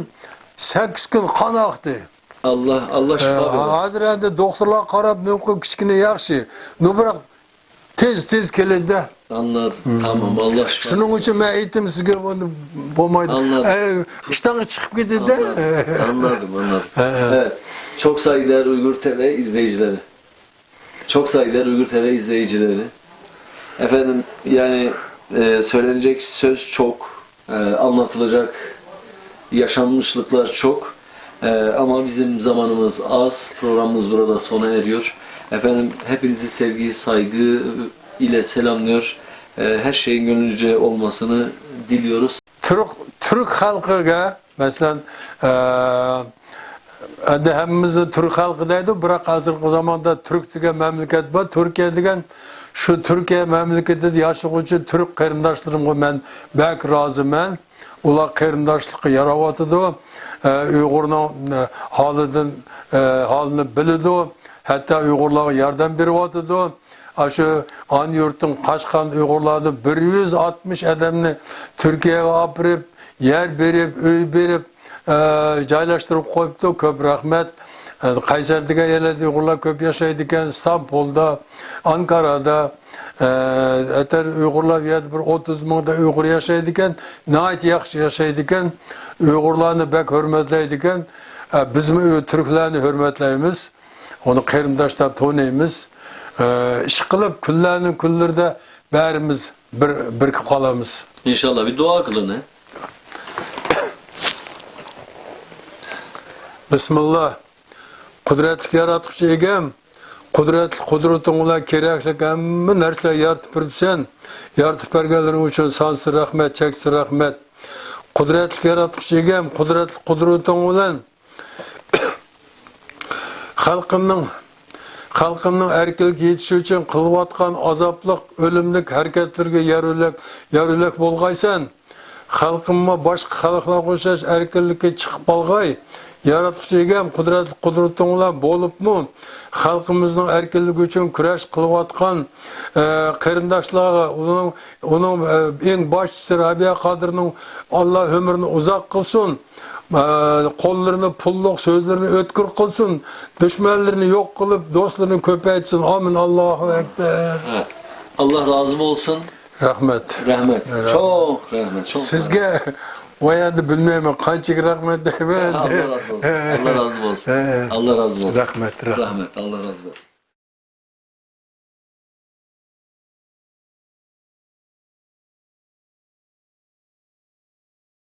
سەككىز كۈن قان ئاقتى. Allah, Allah ئە، şifa verir. ھازىر ئەمدى دوختۇرلار قاراپ، نۇقۇ كىچىككىنە ياخشى. نۇ بىراق تېز، تېز كېلىدۇ. Anladım. Hmm. Tamam, Allah şifa شۇنىڭ ئۈچۈن مەن ئېيتتىم سىزگە، بۇنى بولمايدۇ. Anladım. ئە، ئىشتانغا چىقىپ كېتىدۇ. Anladım, anladım, anladım. ئە، ئە. Evet. Çok saygıdeğer Uygur T V izleyicileri. Çok saygıdeğer Uygur T V izleyicileri. Efendim, yani, e, söylenecek söz çok, e, anlatılacak yaşanmışlıklar çok. E, ama bizim zamanımız az. Programımız burada sona eriyor. Efendim, hepinizi sevgi, saygı ile selamlıyor. E, her şeyin gönlünce olmasını diliyoruz. تۈرك، تۈرك خەلقىگە مەسىلەن، ئە، ئەمدى ھەممىمىزنى تۈرك خەلقى دەيدۇ، بىراق ھازىرقى زاماندا تۈرك دېگەن مەملىكەت بار، تۈركىيە دېگەن شۇ تۈركىيە مەملىكىتىدە ياشىغۇچى تۈرك قېرىنداشلىرىمغا مەن بەك رازىمەن. ئۇلار قېرىنداشلىققا ياراۋاتىدۇ. ئە، ئۇيغۇرنىڭ، ئە، ھالىدىن، ئە، ھالىنى بىلىدۇ. ھەتتا ئۇيغۇرلارغا ياردەم بېرىۋاتىدۇ. ئاشۇ ئانا يۇرتتىن قاچقان ئۇيغۇرلاردىن بىر يۈز ئاتمىش ئادەمنى تۈركىيەگە ئاپىرىپ، يەر بېرىپ، ئۆي بېرىپ، ئە، جايلاشتۇرۇپ قويۇپتۇ. كۆپ رەھمەت. ئە، قەيسەر دېگەن يەردە ئۇيغۇرلار كۆپ ياشايدىكەن. ئىستانبۇلدا، ئانكارادا، ئە، ئەتەر ئۇيغۇرلار بۇ يەردە بىر ئوتتۇز مىڭدا ئۇيغۇر ياشايدىكەن. ناھايىتى ياخشى ياشايدىكەن. ئۇيغۇرلارنى بەك ھۆرمەتلەيدىكەن. ئە، بىزمۇ تۈركلەرنى ھۆرمەتلەيمىز. ئۇنى قېرىنداش دەپ تونۇيمىز. ئە، ئىشقىلىپ كۈنلەرنىڭ كۈنلىرىدە بەرىمىز بىر، بىرىكىپ قالىمىز. ئىنشاللا، بىر دۇئا قىلىڭ. بىسمىللا. قۇدرەتلىك ياراتقۇچى ئىگەم، قۇدرەتلىك قۇدرىتىڭ بىلەن كېرەكلىك ھەممە نەرسىلەرنى يارىتىپ بېرىپسەن. يارىتىپ بەرگەنلىرىڭ ئۈچۈن سانسىز رەھمەت، چەكسىز رەھمەت. قۇدرەتلىك ياراتقۇچى ئىگەم، قۇدرەتلىك قۇدرىتىڭ بىلەن خەلقىمنىڭ، خەلقىمنىڭ ئەركىنلىككە يېتىشى ئۈچۈن قىلىۋاتقان ئازابلىق، ئۆلۈملۈك ھەرىكەتلىرىگە يار يۆلەك، يار يۆلەك بولغايسەن. خەلقىممۇ باشقا خەلقلەرگە ئوخشاش ئەركىنلىككە چىقىپ قالغاي. ياراتقۇچى ئىگەم، قۇدرەتلىك قۇدرىتىڭ بىلەن بولۇپمۇ خەلقىمىزنىڭ ئەركىنلىكى ئۈچۈن كۈرەش قىلىۋاتقان، ئە، قېرىنداشلارغا، ئۇنىڭ، ئۇنىڭ، ئە، ئەڭ باشچىسى رابىيە قادىرنىڭ ئاللا ئۆمرىنى ئۇزاق قىلسۇن. ئە، قوللىرىنى پۇللۇق، سۆزلىرىنى ئۆتكۈر قىلسۇن. دۈشمەنلىرىنى يوق قىلىپ، دوستلىرىنى كۆپەيتسۇن. ئامىن. ئاللاھۇ ئەكبەر. ئاللا رازى بولسۇن. رەھمەت. رەھمەت. رەھمەت. چوڭ رەھمەت. چوڭ سىزگە ئۇ يەردە بىلمەيمەن، قانچىلىك رەھمەت دەيمەن. ئاللا رازى بولسۇن. ئاللا رازى بولسۇن. ئاللا رازى بولسۇن. رەھمەت، رەھمەت. رەھمەت. ئاللا رازى بولسۇن.